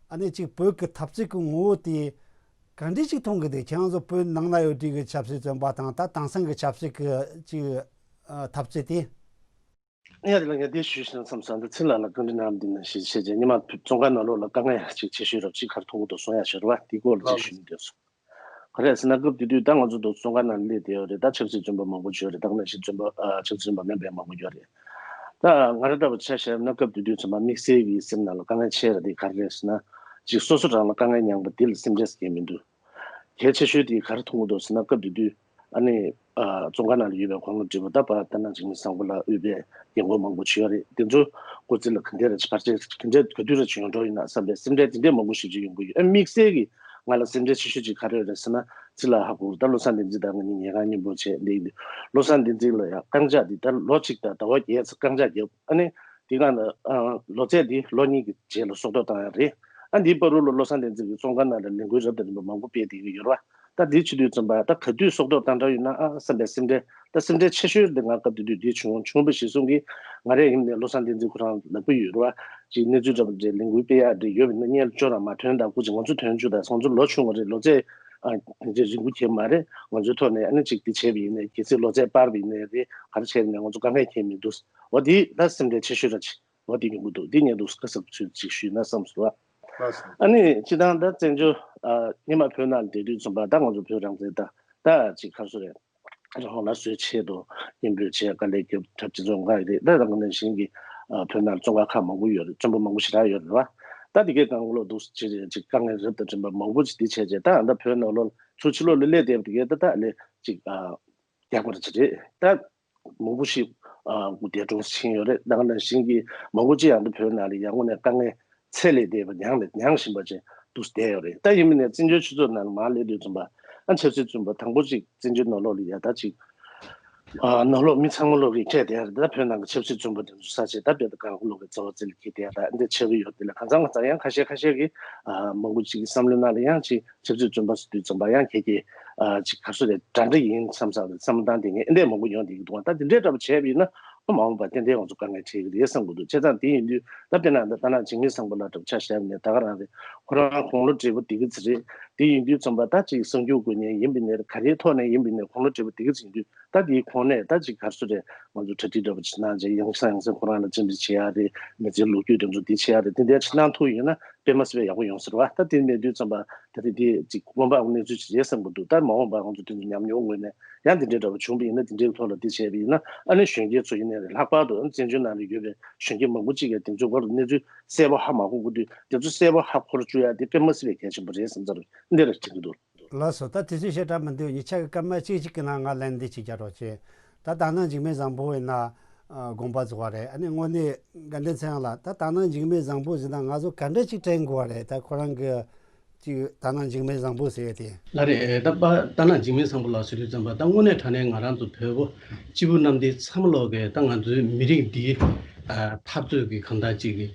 ཨ་ནི་ཅིག་བོད་ཀྱི་འཐབ་རྩོད་ཀྱི་ངོ་བོ་དེ། ག་འདྲ་ཞིག་མཐོང་གི་འདུག་ཁྱེད་རང་ཚོ་བོད་ནང་ན་ཡོད་དུས་ཀྱི་ཆབ་སྲིད་བཙོན་པ་དང་ད་དེང་སང་གི་ཆབ་སྲིད་ཀྱི་ཅིག་ཨ་འཐབ་རྩོད་དེ། ཡ་དེ་ལ་ངས་འདི་ཞུས་ཤིང་བསམ་སོང་། འདི་ཚེ་ལ་ལ་བཀའ་འདྲི་གནང་འདི་ནང་བཞིན་བྱས་རྗེས་ཉི་མ་བཙོན་ཁང་ནང་ལོགས་ལ་དཀའ་ངལ་ཅིག་ཆེ་ཤོས་རབ་ཅིག་ག་རེ་མཐོང་གི་འདུག་གསུང་ཡ་ཞོར་བ་འདི་སྐོར་ལ་ཅིག་ཞུ་མི་འདོད་སོང་། ག་རེ་ཟེར་ན་སྐབས་དེ་དུས་ད་ང་ཚོ་འདུག་བཙོན་ཁང་ནང་སླེབས་བསྡད་ཡོད་རེད། ད་ཆབ་སྲིད་བཙོན་པ་མང་པོ་ཅིག་ཡོད་རེད། ད་ག་ནང་བཞིན་བཙོན་པ་ཨ་ཆབ་སྲིད་བཙོན་པ་མིན་པའི་མང་པོ་ཡོད་རེད། ད་ང་རང་འདྲ་པོ་ཆ་བཞག་ན་སྐབས་དེ་དུས་ཚང་མ་དམིགས་བསལ་གྱི་སེམས་ནང་ལ་དཀའ་ངལ་ཆེ་ར་དེ་ག་རེ་རེད་ཟེར་ན། ཅིག་སོ་སོ་རང་ལ་དཀའ་ངལ་མྱངས་པ་དེ་ལ་སེམས་ཁྲལ་ཟེར་མཁན་མི་འདུག་གལ་ཆེ་ཤོས་དེ་ག་རེ་མཐོང་གི་འདུག་ཟེར་ན་སྐབས་དེ་དུས་ཨ་ནི་ཨ་བཙོན་ཁང་ནང་ལ་ཡོད་པའི་དགུང་ལོ་བགྲེས་པོ་ད་བར་ལྟ་ན་འཇིགས་མེད་བཟང་པོ་ལགས་དབུས་པའི་རྒན་རྒོན་མང་པོ་ཅིག་ཡོད་རེད། དེ་ཚོ་སྐུ་ཚེ་ལ་ག་འདྲས་ར་ཅིག་བར་ཆད་ག་འདྲས་ག་དུས་ར་ཅིག་ཡོང་འགྲོ་ཡིན་ན་བསམ་པའི་སེམས་ཁྲལ་དེ་འདྲས་མང་པོ་ཞེ་པོ་ཅིག་ཡོང་གི་ཡོད། ཨ་དམིགས་བསལ་གྱི་ང་ལ་སེམས་ཁྲལ་ཆེ་ཤོས་ཅིག་ག་རེ་ཡོད་རེད་ཟེར་ན། ཚེ་ལ་ཧ་གོ་ད་བློ་བཟང་བསྟན་འཛིན་དང་ང་གཉིས་ཉལ་ཁང་མཉམ་པོ་བྱས་འདི་ཡིན་དུས་བློ་བཟང་བསྟན་འཛིན་ལ་ཡང་རྐང་ལྕགས་འདི་ད་ལོ་གཅིག་དང་ཟླ་བ་བརྒྱད་ཙམ་རྐང་ལྕགས་བརྒྱབ། ཨ་ནི་དེ་ག་ནི་ཨ་ལོ་ཚད་འདི་ལོ་གཉིས་ཀྱི་རྗེས་ལ་སྲོག་ཐོག་བཏང་ཡ་རེད། ཨ་འདིའི་བར་དུ་ལ་བློ་བཟང་བསྟན་འཛིན་གྱི་བཙོན་ཁང་ནང་ལ་ལས་འགུལ་རབ་དང་རིམ་པ་མང་པོ་སྤེལ་བསྡད་ཀྱི་ཡོད་རེད་བ། ད་འདི་བྱེད་དུས་ཙམ་པ་ད་ག་དུས་སྲོག་ཐོག་བཏང་གྲབས་ཡོད་ན་ཨ་བསམ་པའི་སེམས་ཁྲལ་ད་སེམས་ཁྲལ་ཆེ་ཤོས་དེ་ང་སྐབས་དེ་དུས་འདི་བྱུང་བྱུང་བ་གཞིར་བཟུང་གིས་ང་རང་ཡིན་ནའི་བློ་བཟང་བསྟན་འཛིན་ཁོ་རང་ལབ་ཀྱི་ཡོད་རེད་བ། ཅིག་གནས་ཚུལ་འདྲ་པོ་འདྲའི་ལས་འགུལ་སྤེལ་ཡག་འདྲ་ཡོད་པ་ཡིན་ན་སྔོན་ལ་ཅོག་ར་མ་ཐོན་དང་སྐུ་མཁྱེན་ང་ཚོ་ཐོན་བཅུག་དང་ང་ཚོ་ལོ་ཆུང་བ་རེད། ལོ་ཚད་ཨ་དེ་འདྲའི་རིང་པོ་ཁྱེར་མ་རེད། ང་ཚོའི་ཐོག་ནས་ཨ་ནི་ཅིག་འདི་བྱས་པ་ཡིན་ནའི་གལ་སྲིད་ལོ་ཚད་སྤར་བ་ཡིན་ནའི་རེད་ག་རེ་བྱས་ནའི་ང་ཚོ་དཀའ་ངལ་འཁྱེར་མི་འདུག་འོ་དེ་ད་སེམས་ཁྲལ་ཆེ་ཤོས་ར་ཅིག་འོ་དེ་ཡོང་གི་འདུག་འདི་ཉན་འདུག་ཁ་གསབ་ཚུལ་ཅིག་ཞུས་ན་བསམ་སོང་བ། ལགས་སོ། ཨ་ནི་སྤྱིར་བཏང་ད་བཙན་བྱོལ་ཨ་སྔོན་མ་བོད་ནང་ལ་བསྡད་དུས་ཙམ་པ་ད་ང་ཚོ་བོད་རང་བཙན་ད་ད་ཅིག་ག་རེ་ཟེར་རེད། རང་དབང་སླར་གསོའི་ཆེད་དུ་སྙན་འབུལ་བྱས་དཀའ་ལས་བརྒྱབ་འཁྲབ་སྤྱི་ཚོགས་འགའ་རེད། ད་དང་པོ་ནང་བཞིན་གྱི་ཨ་བོད་ནང་བཙོན་ཁང་ཁག་མང་པོ་ཡོད་རེད། བཙོན་པ་མང་པོ་ཞེ་དྲག་ཡོད་རེད་བ། ད་དེ་གའི་སྒང་ལོག་འདུག་ཅེས་ཅིག་དཀའ་ངལ་རབ་དང་རིམ་པ་མང་པོ་ཅིག་འདི་བྱས་རྗེས་ད་ད་བོད་ནང་ལོག་ཚུར་ཕྱི་ལོགས་ལ་སླེབས་བསྡད་པ་དེ་གའི་ད་ད་ལས་ཅིག་ཨ་རྒྱག་པ་ཅིག་རེད་ད། མང་པོ་ཞིག་ཨ་སྐུ་འདས་གྲོངས་ཕྱིན་ཡོད་རེད། ད་ག་ནང་བཞིན་གྱི་མང་པོ་ཅིག་ཡང་ད་བོད་ནང་ལ་ཡང་སྔོན་ནས་དཀའ་ངལ་ཚད་ལས་འདས་པ་མྱངས་ནས་མྱངས་བཞིན་པ་ཅིག་འདུག་བསྡད་ཡོད་རེད། ད་ཡིན་མིན་ནས་བཙན་བྱོལ་སྤྱི་ཚོགས་ནང་ལ་མར་སླེབས་དུས་ཙམ་པ་ཨ་ཆབ་སྲིད་བཙོན་པ་དང་པོ་ཅིག་བཙན་བྱོལ་ནང་ལོགས་ལ་ཡ་ད་ཅིག་ཨ་ནང་ལོགས་མི་ཚང་མ་ལོག་གི་ཁྱེད་དེ་ཡ་རེད། ད་བོད་ནང་གི་ཆབ་སྲིད་བཙོན་པ་དེ་ཚོ་ས་ཆེད་ད་བོད་དུ་གང་ལོག་གི་རྩ་བ་རྩེ་ལ་ཁྱེད་དེ་ཡ་ད་འདི་ཆགས་ཀྱི་ཡོད། དེ་ལ་གང་ཚང་གང་ཚང་ཡང་ཁ་ཤས་ཁ་ཤས་ཀྱི་ཨ་མང་པོ་ཅིག་གི་བསམ་བློའི་ནང་ལ་ཡང་ཅིག་ཆབ་སྲིད་བཙོན་པ་ཟེར་དུས་ཙམ་པ་ཡང་ཁྱེད་ཀྱིས་ཨ་ཅིག་ག་རེ་ཟེར་རེད། འདྲ་འདྲ་ཡིན་བསམ་བསམ་རེད། བསམ་བློ་བཏང་དེ་ངས་ཨེ་འདྲས་མང་པོ་ཡོང་བསྡད་ཀྱི་འདུག་ད་དེ་འདྲས་འདྲ་པོ་བྱས་པ་ཡིན་ན་ཨ་མ་འོངས་པ་ཏན་ཏན་ང་ཚོ་དཀའ་ངལ་འཕྲད་ཀྱི་རེད་བསམ་གྱི་འདུག་བྱས་ཙང་དེ་ཡིན་དུས་ད་དཔེར་ན་ད་ལྟ་ན་འཇིགས་མེད་བཟང་པོ་ལགས་འདྲ་པོ་ཆ་བཞག་ནས་ད་ག་རང་རེད། ཁོ་རང་དགུང་ལོ་བགྲེས་པོ་དེ་ག་ཚོད་རེད། དེ་ཡིན་དུས་ཙམ་པ་ད་ཅིག་གསར་འགྱུར་སྒོ་ནས་ཡིན་པ་ཡིན་ནའི་ག་རེའི་ཐོག་ནས་ཡིན་པ་ཡིན་ནའི་དགུང་ལོ་བགྲེས་པོ་དེ་ག་ཚོད་ཡིན་དུས་ད་དེའི་གོང་ནས་ད་ཅིག་ག་རེ་ཟེར་རེད། ང་ཚོ་གྲ་སྒྲིག་འདྲ་པོ་ཅིག་གནང་བྱས་ཡང་སེ་ཡང་སེ་ཁོ་རང་ལ་སྤྱན་འབུལ་བྱེད་ཡག་རེད། མི་ཚེའི་ལོ་རྒྱུས་དེ་ཚོ་འདི་བྱེད་ཡག་རེད། དེ་འདྲ་ཅིག་གནང་ཐུབ་ཡོད་ན་དཔེ་མ་སྲིད་པའི་ཡག་པོ་ཡོང་ས་རེད་བ། ད་དེ་མེད་དུས་ཙམ་པ་ད་རེས་འདི་ཅིག་སྔོན་དཔག་གནས་ཚུལ་ཅིག་རེད་བསམ་གྱི་འདུག་ད་མ་འོངས་པར་ང་ཚོ་དེ་ཚོ་ཉམས་མྱོང་ངོས་ནས་ཡང་དེ་འདྲའི་འདྲ་པོ་བྱུང་བ་ཡིན་ན་དེ་འདྲའི་ཐོག་ལ་འདི་བྱས་པ་ཡིན་ན་ཨ་ནི་གཞོན་སྐྱེས་ཚོ་ཡིན་ནའི་རེད། ལྷག་པར་དུ་བཙན་བྱོལ་ནང་ལ་ཡོད་པའི་གཞོན་སྐྱེས་མང་པོ་ཅིག་གིས་དེ་ཚོའི་སྐོར་གནས་ཚུལ་གསལ་པོ་ཧ་མ་གོ་གི་དུས་དེ་ཚོ་གསལ་པོ་ཧ་གོ་རུ་བཅུག་ཡ་དེ་དཔེ་མ་སྲིད་པའི་གལ་ཆེན་པོ་རེད་བསམ་ཚར་འདི་རེད་དྲན་གྱི་འདུག་ལགས་སོ། ད་དུས་ཚོད་ཞེ་དྲག་མི་འདུག་ཉིན་ཆ་གི་སྐར་མ་གཅིག་གཅིག་གི་ནང་ང་ལན་འདི་གཅིག་རྒྱག་རོགས་བྱེད། ད་དག་སྣང་འཇིགས་མེད་བཟང་པོ་ཡིན་ན་ཨ་དགོངས་པ་རྫོགས་པ་རེད། ཨ་ནི་དངོས་གནས་དགའ་ལྡན་ཚེ་དབང་ལགས་ད་དག་སྣང་འཇིགས་མེད་བཟང་པོ་ཟེར་ན་ང་ཚོ་ག་འདྲ་ཅིག་དྲན་དགོས་པ་རེད། ད་ཁོ་རང་གི་ཅིག་དག་སྣང་འཇིགས་མེད་བཟང་པོ་ཟེར་ཡ་དེ། ལགས་རེད། ད་པ་དག་སྣང་འཇིགས་མེད་བཟང་པོ་ལགས་ཟེར་དུས་ཙམ་པ་ད་དངོས་གནས་དྲང་གནས་ང་རང་ཚོ་བོད་པོ་སྐྱེས་བུ་རྣམས་འདི་ཚང་མ་ལོག་གི་ད་ང་ཚོའི་མི་རིགས་འདིའི་ཨ་འཐབ་རྩོད་ཀྱི་གང་ལྟར་ཅིག་གི་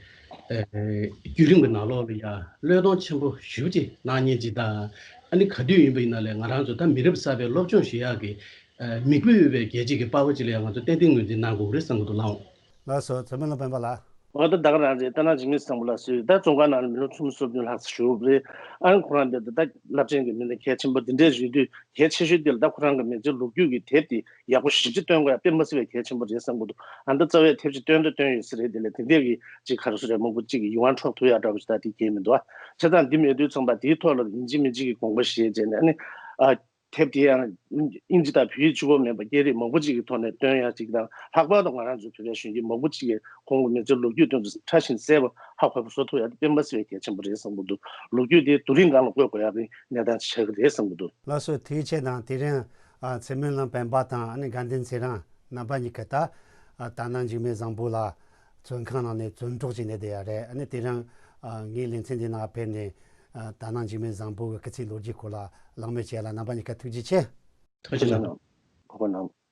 ཨ་བརྒྱུད་རིམ་གྱི་ནང་ལོགས་ལ་ཡ་བློས་གཏོང་ཆེན་པོ་ཞེ་པོ་ཅིག་གནང་མཁན་ཅིག་དང་། ཨ་ནི་ག་དུས་ཡིན་པ་ཡིན་ན་ལས་ང་རང་ཚོ་ད་མི་རབས་གསར་པའི་སློབ་སྦྱོང་ཞུ་ཡག་གི་ཨ་མིག་དཔེ་འོས་པའི་རྒྱལ་གཅེས་ཀྱི་དཔའ་བོ་ཅིག་ལ་ཡང་ང་ཚོ་ཏན་ཏན་ངོས་འཛིན་གནང་དགོས་རེད་བསམ་གྱི་འདུག་ལགས་འོང་། ལགས་སོ། ཚོད་མེད་ལ་སྤེན་པ་ལགས། འོ་ད་ད་ག་རང་རེད། ད་ནང་འཇིགས་མེད་བཟང་པོ་ལགས་སུ་ད་བཙོན་ཁང་ནང་ལ་མི་ལོ་ཆུང་སོ་བདུན་ལྷག་ཙམ་བཞུགས་རེད། ཨ་ནི་ཁོ་རང་འདི་ད་ད་རླབས་ཆེན་གྱི་མི་སྣ་གལ་ཆེན་པོ་འདི་འདྲས་ཡོད་དུས་གལ་ཆེ་ཤོས་འདི་ལ་ད་ཁོ་རང་གི་མི་ཚེ་ལོ་རྒྱུས་ཀྱི་དེབ་དེ་ཡག་པོ་ཞེ་པོ་ཅིག་སྟོན་དགོས་ཡ་དཔེ་མ་སྲིད་པའི་གལ་ཆེན་པོ་རེད་བསམ་གྱི་འདུག་ཨ་ད་རྩ་བའི་དེབ་ཅིག་སྟོན་ད་སྟོན་ཡོད་ས་རེད། དེ་ལས་དེ་འདྲས་ཀྱི་ཅིག་ག་རེ་ཟེར་རེད། མང་པོ་ཅིག་གི་ཡིད་དབང་འཕྲོག་ཐུབ་ཡ་འདྲ་བོ་ཞིག་ད་དེ་གལ་མི་འདུག་ཨ་བྱས་ཙང་འདི་མེད་དུས་ཙམ་པ་དེའི་ཐོག་ལ་ཡིན་གཅིག་མིན་གཅིག་གི་དགོངས་པ་བཞེས་བྱས་ནས་ཨ་ནི་ཨ། དེབ་དེ་ཡང་དབྱིན་ཇི་དང་བོད་ཡིག་གཅིག་པོ་མིན་པ་སྐད་རིགས་མང་པོ་ཅིག་གི་ཐོག་ནས་སྟོན་ཡག་ཅིག་དང་། ལྷག་པར་དུ་ང་རང་ཚོའི་བོད་པའི་གཞོན་སྐྱེས་མང་པོ་ཅིག་གིས་ཁོང་གི་མི་ཚེའི་ལོ་རྒྱུས་དོན་དུ་ཕྲ་ཞིང་གསལ་པོ་ཧ་གོ་བཟོ་ཐུབ་ཡག་དེ་དཔེ་མ་སྲིད་པའི་གལ་ཆེན་པོ་རེད་བསམ་གྱི་འདུག་ལོ་རྒྱུས་དེ་དུས་རིང་སྒང་ལ་བཀོད་དགོས་ཡག་གི་གནས་སྟངས་ཆགས་ཀྱི་རེད་བསམ་གྱི་འདུག་ལགས་སོ། ཐུགས་རྗེ་ཆེ་གནང་། དེ་རིང་ཨ་ཚེ་སྨོན་ལམ་སྤེན་པ་དང་ཨ་ནི་དགའ་ལྡན་ཚེ་རིང་རྣམ་པ་གཉིས་ཀྱིས་ད་ཨ་དག་སྣང་འཇིགས་མེད་བཟང་པོ་ལ་བཙོན་ཁང་ནང་ནས་བཙོན་གྲོགས་བྱས་ནས་བསྡད་ཡ་རེད། ཨ་ནི་དེ་རིང་ཨ་ངའི་ལེ་ཚན་འདི་ནང་ཕེབས་ནས་ཨ་དག་སྣང་འཇིགས་མེད་བཟང་པོ་གི་སྐུ་ཚེའི་ལོ་རྒྱུས་སྐོར་ལ་གླེང་མོལ་བྱས་ལ། རྣམ་པ་གཉིས་ཀ་ཐུགས་རྗེ་ཆེ། ཐུགས་རྗེ་གནང་། གོ་སྐབས་གནང་།